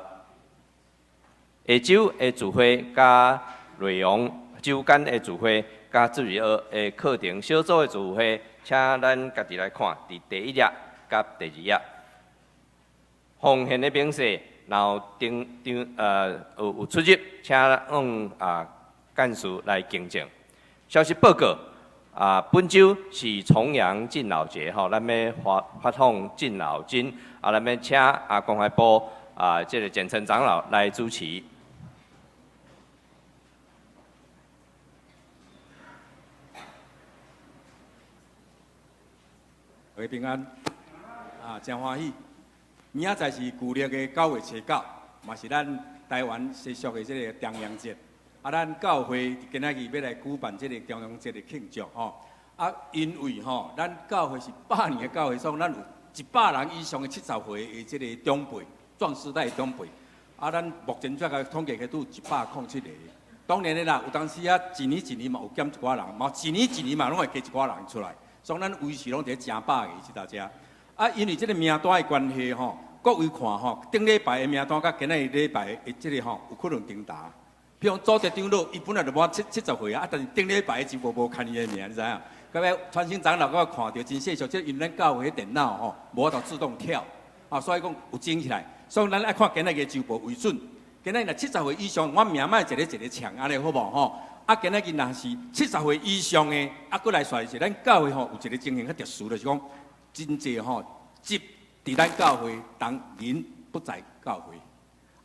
下晝的聚會佮內容，週間的聚會佮主日學的課程小組的聚會，請咱家己來看，佇第一頁佮第二頁，奉獻的明細。然後頂頂有出入，請往啊幹事來更正。消息報告啊，本週是重陽敬老節吼，咱欲發放敬老金啊，咱欲請啊關懷部啊這个簡成長老來主持。各位平安啊，真歡喜。明仔載是舊曆的9月初9，嘛是咱台灣習俗的這个重陽節。啊，咱教會今仔日欲來舉辦這个重陽節的慶祝吼。啊，因為吼，咱教會是百年的教會，所以咱有100人以上的70歲的這个長輩，壯世代的長輩。啊，咱目前這個統計起拄107個。當然的啦，有當時啊，一年一年嘛有減一寡人，嘛一年一年嘛攏會加一寡人出來，所以咱維持攏佇咧成百个這頭遮。啊，因為這个名單的關係吼，各位看吼，頂禮拜的名單佮今仔日禮拜的這个吼，有可能重疊。比如講，祖德長老，伊本來就滿70歲啊，但是頂禮拜就無看伊的名，你知影？到尾傳承長老閣看著真細數，這因為咱教會的電腦吼，無法度自動跳，啊，所以講有整起來。所以咱愛看今仔日的週報為準。今仔日若七十歲以上，我名莫一个一个唱，按呢好無吼？啊，今仔日若是七十歲以上的，啊，閣來煞是咱教會吼有一个情形較特殊，就是講真濟吼職佇咱教會，但人不在教會。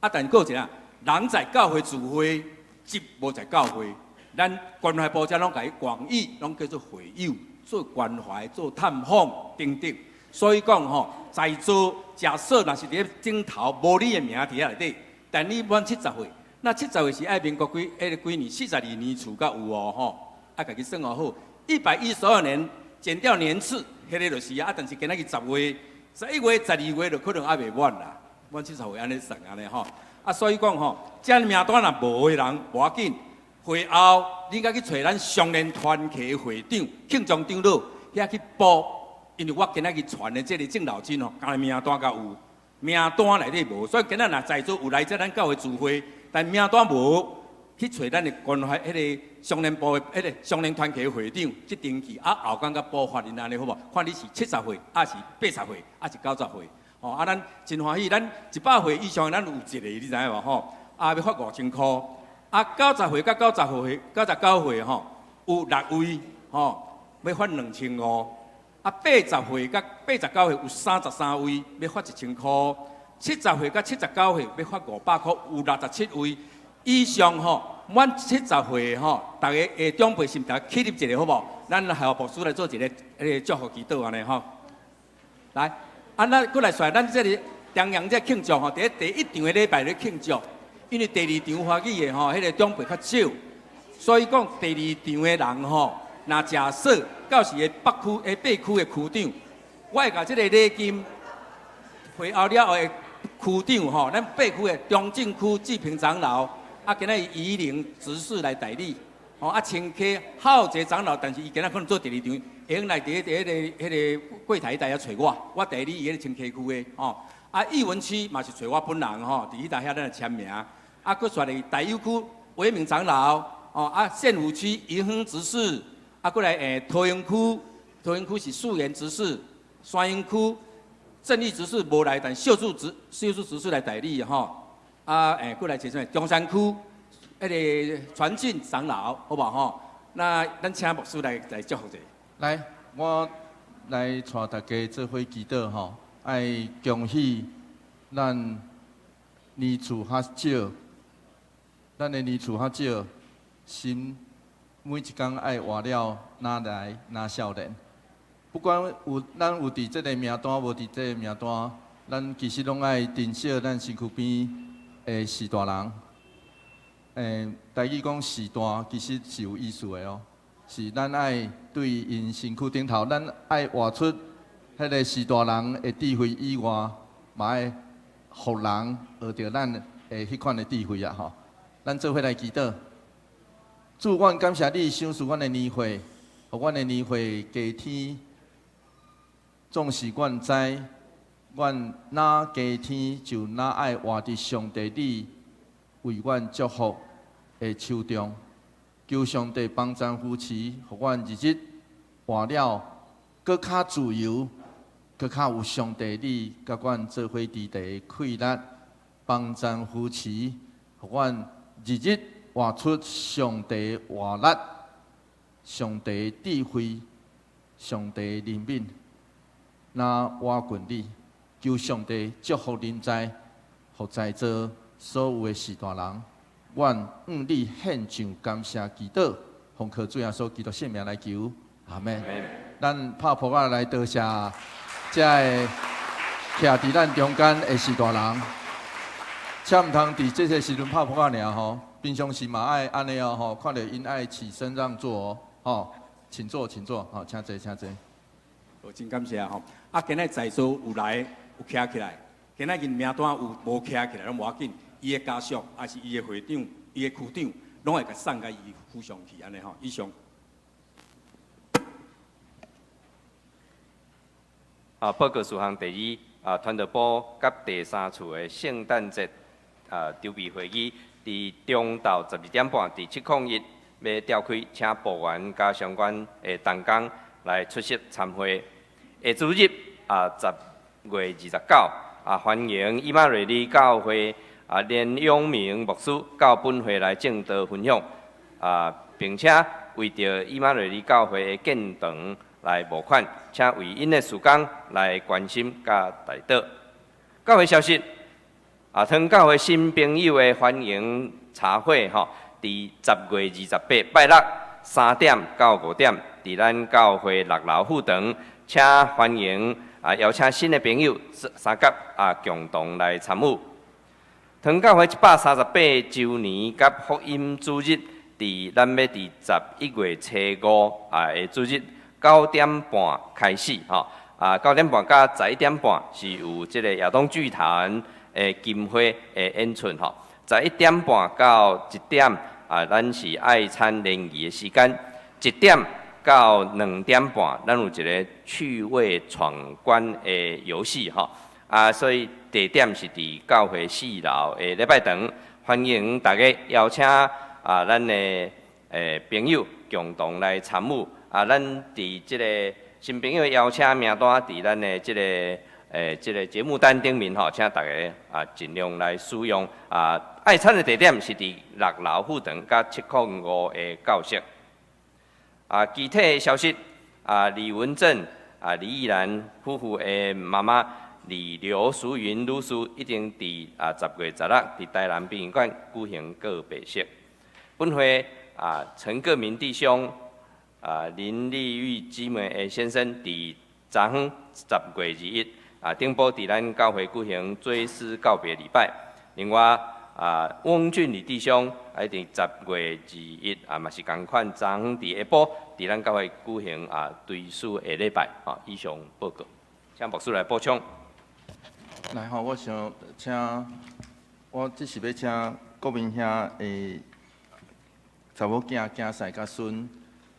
啊，但閣有一個人在教會聚會，職無在教會。咱關懷部遮攏共伊廣義，攏叫做會友，做關懷、做探訪等等。所以講吼，在座假設若是佇咧頂頭無你的名佇遐內底，但你滿七十歲，那七十歲是愛民國幾？彼个幾年？42年次才有哦吼。啊，家己算好，112年減掉年次，彼个就是啊。但是今仔日10月、11月、12月就可能猶未滿啦，滿七十歲按呢算按呢吼。啊，所以講吼，這名單若無的人無要緊，會後你該去揣咱雙連團契會長、慶忠長老遐去報，因為我今仔日傳的這个敬老金吼，敢若名單才有，名單內底無，所以今仔若在座有來這咱教會聚會，但名單無，去揣咱的關懷彼个雙連部的彼个雙連團契會長去登記，啊後工閣補發𪜶按呢好無？看你是七十歲，抑是80歲，抑是90歲。吼啊！咱真歡喜，咱100歲以上，咱有一个，你知影無吼？啊，欲發5000箍。啊，90歲佮90歲、99歲吼，有六位吼，欲發2500。啊，80歲佮89歲有33位，欲發1000箍。70歲佮79歲欲發500箍，有67位以上吼，滿七十歲吼，逐个的長輩心頭起立一下好無？咱校牧師來做一个彼个祝福祈禱按呢吼。來。啊，咱閣來說，咱這个重陽節慶祝吼，佇咧第一場的禮拜咧慶祝，因為第二場歡喜的吼，彼个長輩較少，所以講第二場的人吼，若假設到時的北區、的八區的區長，我會共這个禮金會後了後的區長吼，咱八區的中正區志平長老，啊，今仔日宜玲執事來代理，吼，啊，清溪浩傑長老，但是伊今仔可能做第二場，會用來佇彼個櫃台彼遐揣我，我代理伊彼個清溪區的吼。啊，藝文區嘛是揣我本人吼，佇彼搭遐咱來簽名。啊，閣煞來大有區偉明長老，哦，啊，縣府區宜亨執事，啊，閣來桃園區，桃園區是素顏執事，山陰區正義執事無來，但秀柱執事來代理吼。啊，閣來一個啥物？中山區彼個傳進長老，好無吼？那咱請牧師來祝福者。來，我來帶大家做伙祈禱吼，愛恭喜咱年數較少，咱的年數較少，心每一工愛活了若來若少年。不管有咱有佇這个名單，無佇這个名單，咱其實攏愛珍惜咱身軀邊的序大人。台語講序大，其實是有意思的哦。是咱愛對𪜶身軀頂頭，咱愛活出彼个序大人的智慧以外，嘛愛予人學著咱的彼款的智慧啊！吼，咱做伙來祈禱。主，阮感謝你賞賜阮的年歲，予阮的年歲加添。總是阮知，阮若加添，就若愛活佇上帝你為阮祝福的手中。求上帝幫贊扶持，予阮日日活了閣較自由，閣較有上帝你佮阮做伙佇佇的氣力，幫贊扶持，予阮日日活出上帝活力、上帝智慧、上帝憐憫，若倚近你，求上帝祝福臨在，予在座所有的序大人。阮向你獻上感謝祈禱，奉靠主耶穌基督聖名來求，阿門。咱拍噗仔來多謝遮个徛佇咱中間的序大人，請毋通佇這個時陣拍噗仔爾吼，平常時嘛愛按呢哦吼，看著𪜶愛起身讓座哦，吼，請坐，請坐，好，請坐，請坐。好，真感謝吼。啊，今仔在座有來有徛起來，今仔日名單有無徛起來攏無要緊，伊的家屬，抑是伊的會長、伊的區長，攏會共送共伊府上去按呢吼。以上。啊，報告事項第二，啊，傳道部佮第三次的聖誕節啊籌備會議，佇中晝12點半，佇701欲召開，請部員佮相關的同工來出席參會。下主日啊，10月29，啊，歡迎以馬內利教會啊連永明牧師到本會來證道分享，啊，並且為著以馬內利教會的建堂來募款，請為𪜶的事工來關心佮代禱。教會消息，啊，湯教會新朋友的歡迎茶會吼，佇10月28拜六3點到5點，佇咱教會六樓副堂，請歡迎啊，邀請新的朋友三佮啊共同來參與。湯教會138週年佮福音主日，佇咱欲佇11月初五啊的主日9點半開始吼，啊9點半到11點半是有這個亞東劇團的金花的演出吼，11點半到一點啊，咱是愛餐聯誼的時間，1點到2點半，咱有一個趣味闖關的遊戲吼，啊，所以地點是佇教會四樓的禮拜堂，歡迎大家邀請啊，咱的朋友共同來參與。啊，咱佇這个新朋友邀請名單，佇咱的這個節目單頂面吼，請大家啊盡量來使用。啊，愛餐的地點是佇六樓副堂佮705的教室。啊，其他的消息啊，李文正啊，李義蘭夫婦的媽媽李劉淑雲女士，已經佇啊10月16佇台南殯儀館舉行告別式。本會啊，陳個明弟兄。啊，林麗玉姊妹的先生佇昨昏10月21啊，頂晡佇咱教會舉行追思告別禮拜。另外啊，翁俊禮弟兄啊，佇10月21啊，嘛是仝款，昨昏佇下晡佇咱教會舉行啊追思的禮拜。啊，以上報告，請牧師來補充。來吼，我想請，我這是欲請國民兄的查某囝囝婿佮孫。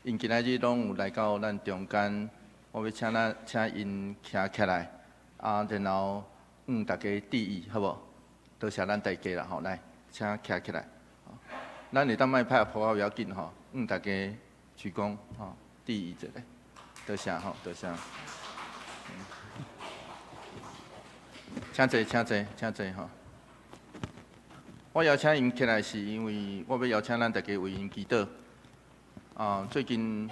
𪜶今仔日攏有來到咱中間，我欲請咱請𪜶徛起來，啊，然後向大家致意，好無？多謝咱大家啦，吼，來，請徛起來。咱會當莫拍噗仔，無要緊吼，向大家鞠躬，吼，致意一下，多謝吼，多謝。請坐，請坐，請坐吼。我邀請𪜶起來，是因為我欲邀請咱大家為𪜶祈禱。啊，最近，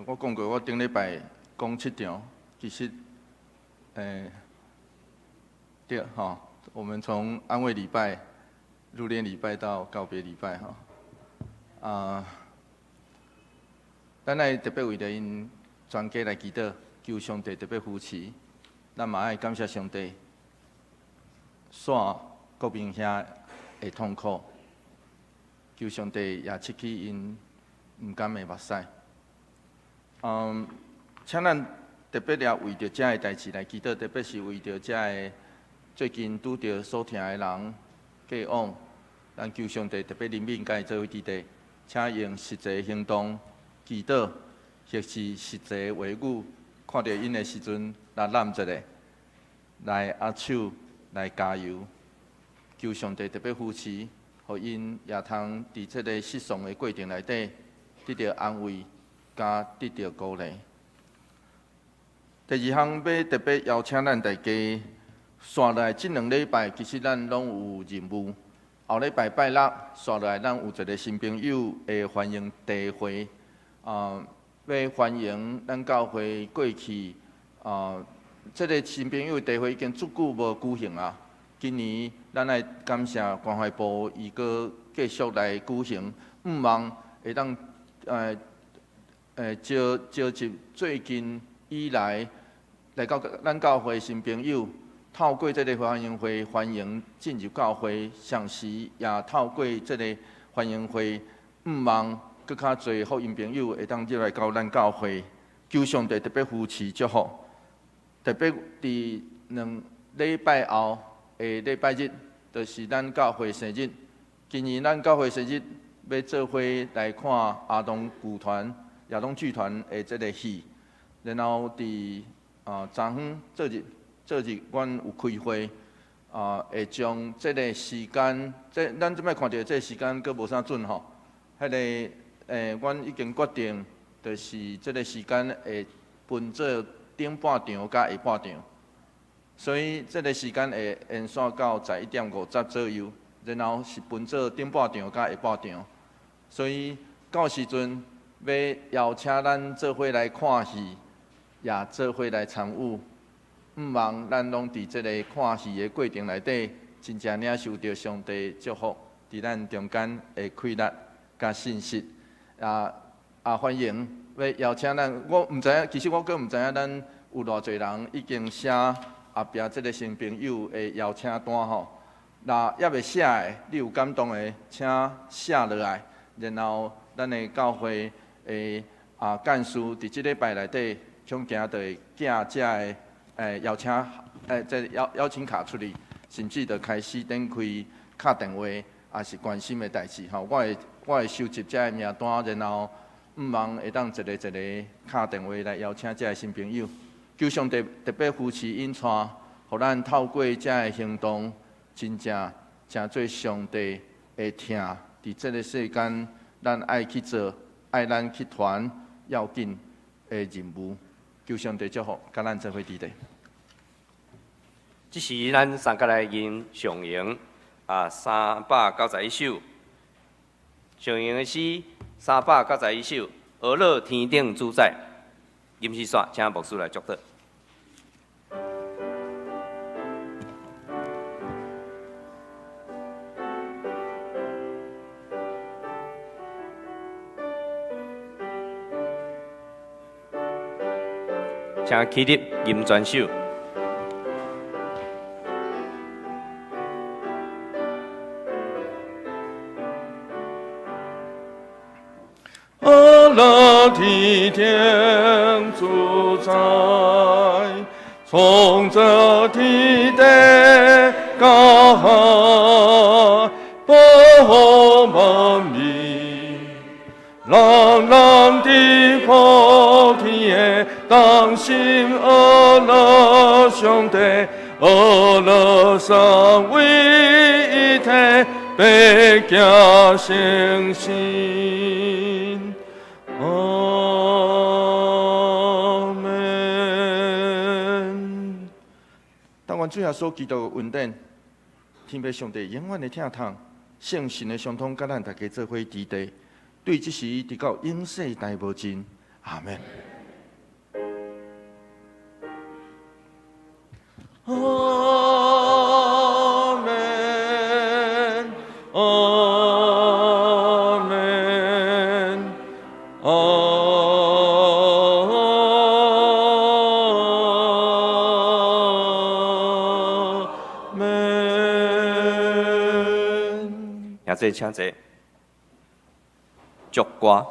我講過，我頂禮拜講七場，其實，對吼，我們從安慰禮拜、入殮禮拜到告別禮拜，吼，啊，咱愛特別為著𪜶全家來祈禱，求上帝特別扶持。咱嘛愛感謝上帝，煞國民兄的痛苦，求上帝也拭去𪜶毋甘的目屎。請咱特別也為著遮个代誌來祈禱，特別是為著遮个最近拄著所疼的人過往，咱求上帝特別憐憫共伊做伙佇咧，請用實際行動祈禱，或是實際話語，看著𪜶的時陣來攬一下，來握手，來加油。求上帝特別扶持，予𪜶也通佇這个失喪的過程內底得著安慰，佮得著鼓勵。第二項欲特別邀請咱大家，紲落來這兩禮拜，其實咱攏有任務。後禮拜拜六，紲落來咱有一个新朋友的歡迎茶會，啊，欲歡迎咱教會過去啊，這个新朋友茶會已經足久無舉行啊。今年咱愛感謝關懷部，伊閣繼續來舉行，向望會當召召集最近以來來到咱教會新朋友，透過這个歡迎會歡迎進入教會，同時也透過這个歡迎會，向望閣較濟福音朋友會當入來到咱教會，求上帝特別扶持祝福，特別佇兩禮拜後的禮拜日，就是咱教會生日。今年咱教會生日欲做伙來看亞東劇團、亞東劇團的這个戲，然後佇啊昨昏昨日、昨日，阮有開會，啊會將這个時間，這咱這擺看著這个時間閣無啥準吼。彼个阮已經決定，就是這个時間會分做頂半場佮下半場。所以這个時間會延續到11點50左右，然後是分做頂半場佮下半場。所以到時陣欲邀請咱做伙來看戲，也做伙來參與。向望咱攏佇這个看戲的過程內底，真正領受著上帝祝福，佇咱中間的氣力佮信實。啊啊，歡迎欲邀請咱，我毋知影，其實我閣毋知影咱有偌濟人已經寫後壁這个新朋友的邀請單吼。若猶未寫的，你有感動的，請寫落來，然後咱的教會的啊幹事佇這禮拜內底，恐驚就會寄這个邀請這邀邀請卡出去，甚至就開始展開敲電話，抑是關心的代誌吼。我會收集這个名單，然後向望會當一个一个敲電話來邀請這个新朋友。求上帝特別扶持𪜶帶，予咱透過這个行動，真正成做上帝的疼。佇這个世間，咱愛去做，愛咱去傳要緊的任務。求上帝祝福，佮咱做伙佇咧。這時咱三個來吟上詠啊，391首。上詠的詩391首，呵咾天頂主宰。吟詩煞，請牧師來祝禱。請起立吟全首。呵咾天頂主宰，創造天地佮海，保護萬民，人人。阿勒三位一体，白行成圣。阿門。但願主耶穌基督的恩典，天父上帝永遠的疼痛，聖神的相通，佮咱大家做伙佇地，對這時直到永世代無盡。阿門。阿門，阿門，阿門。兄弟請坐。祝歌。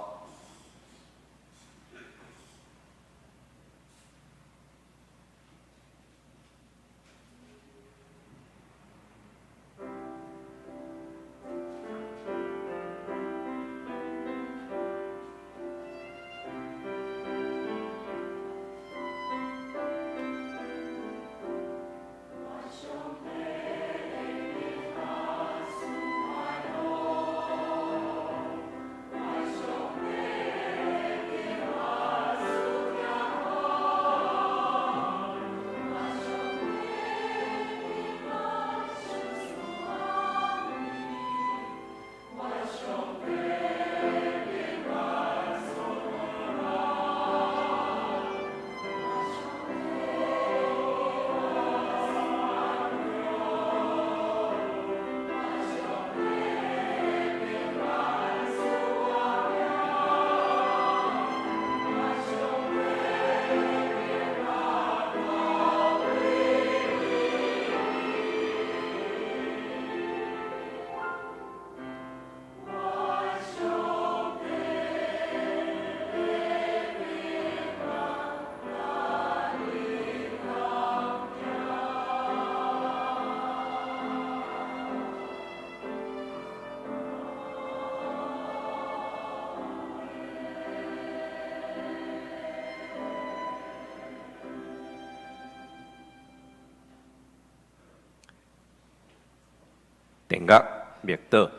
定格默禱。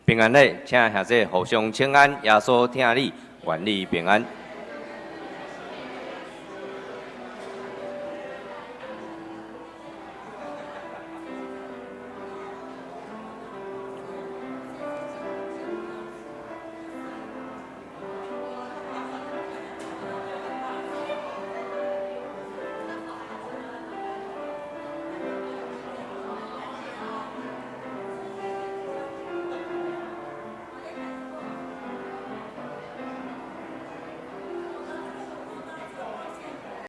平安礼，請兄弟互相請安，耶穌疼你，願你平安。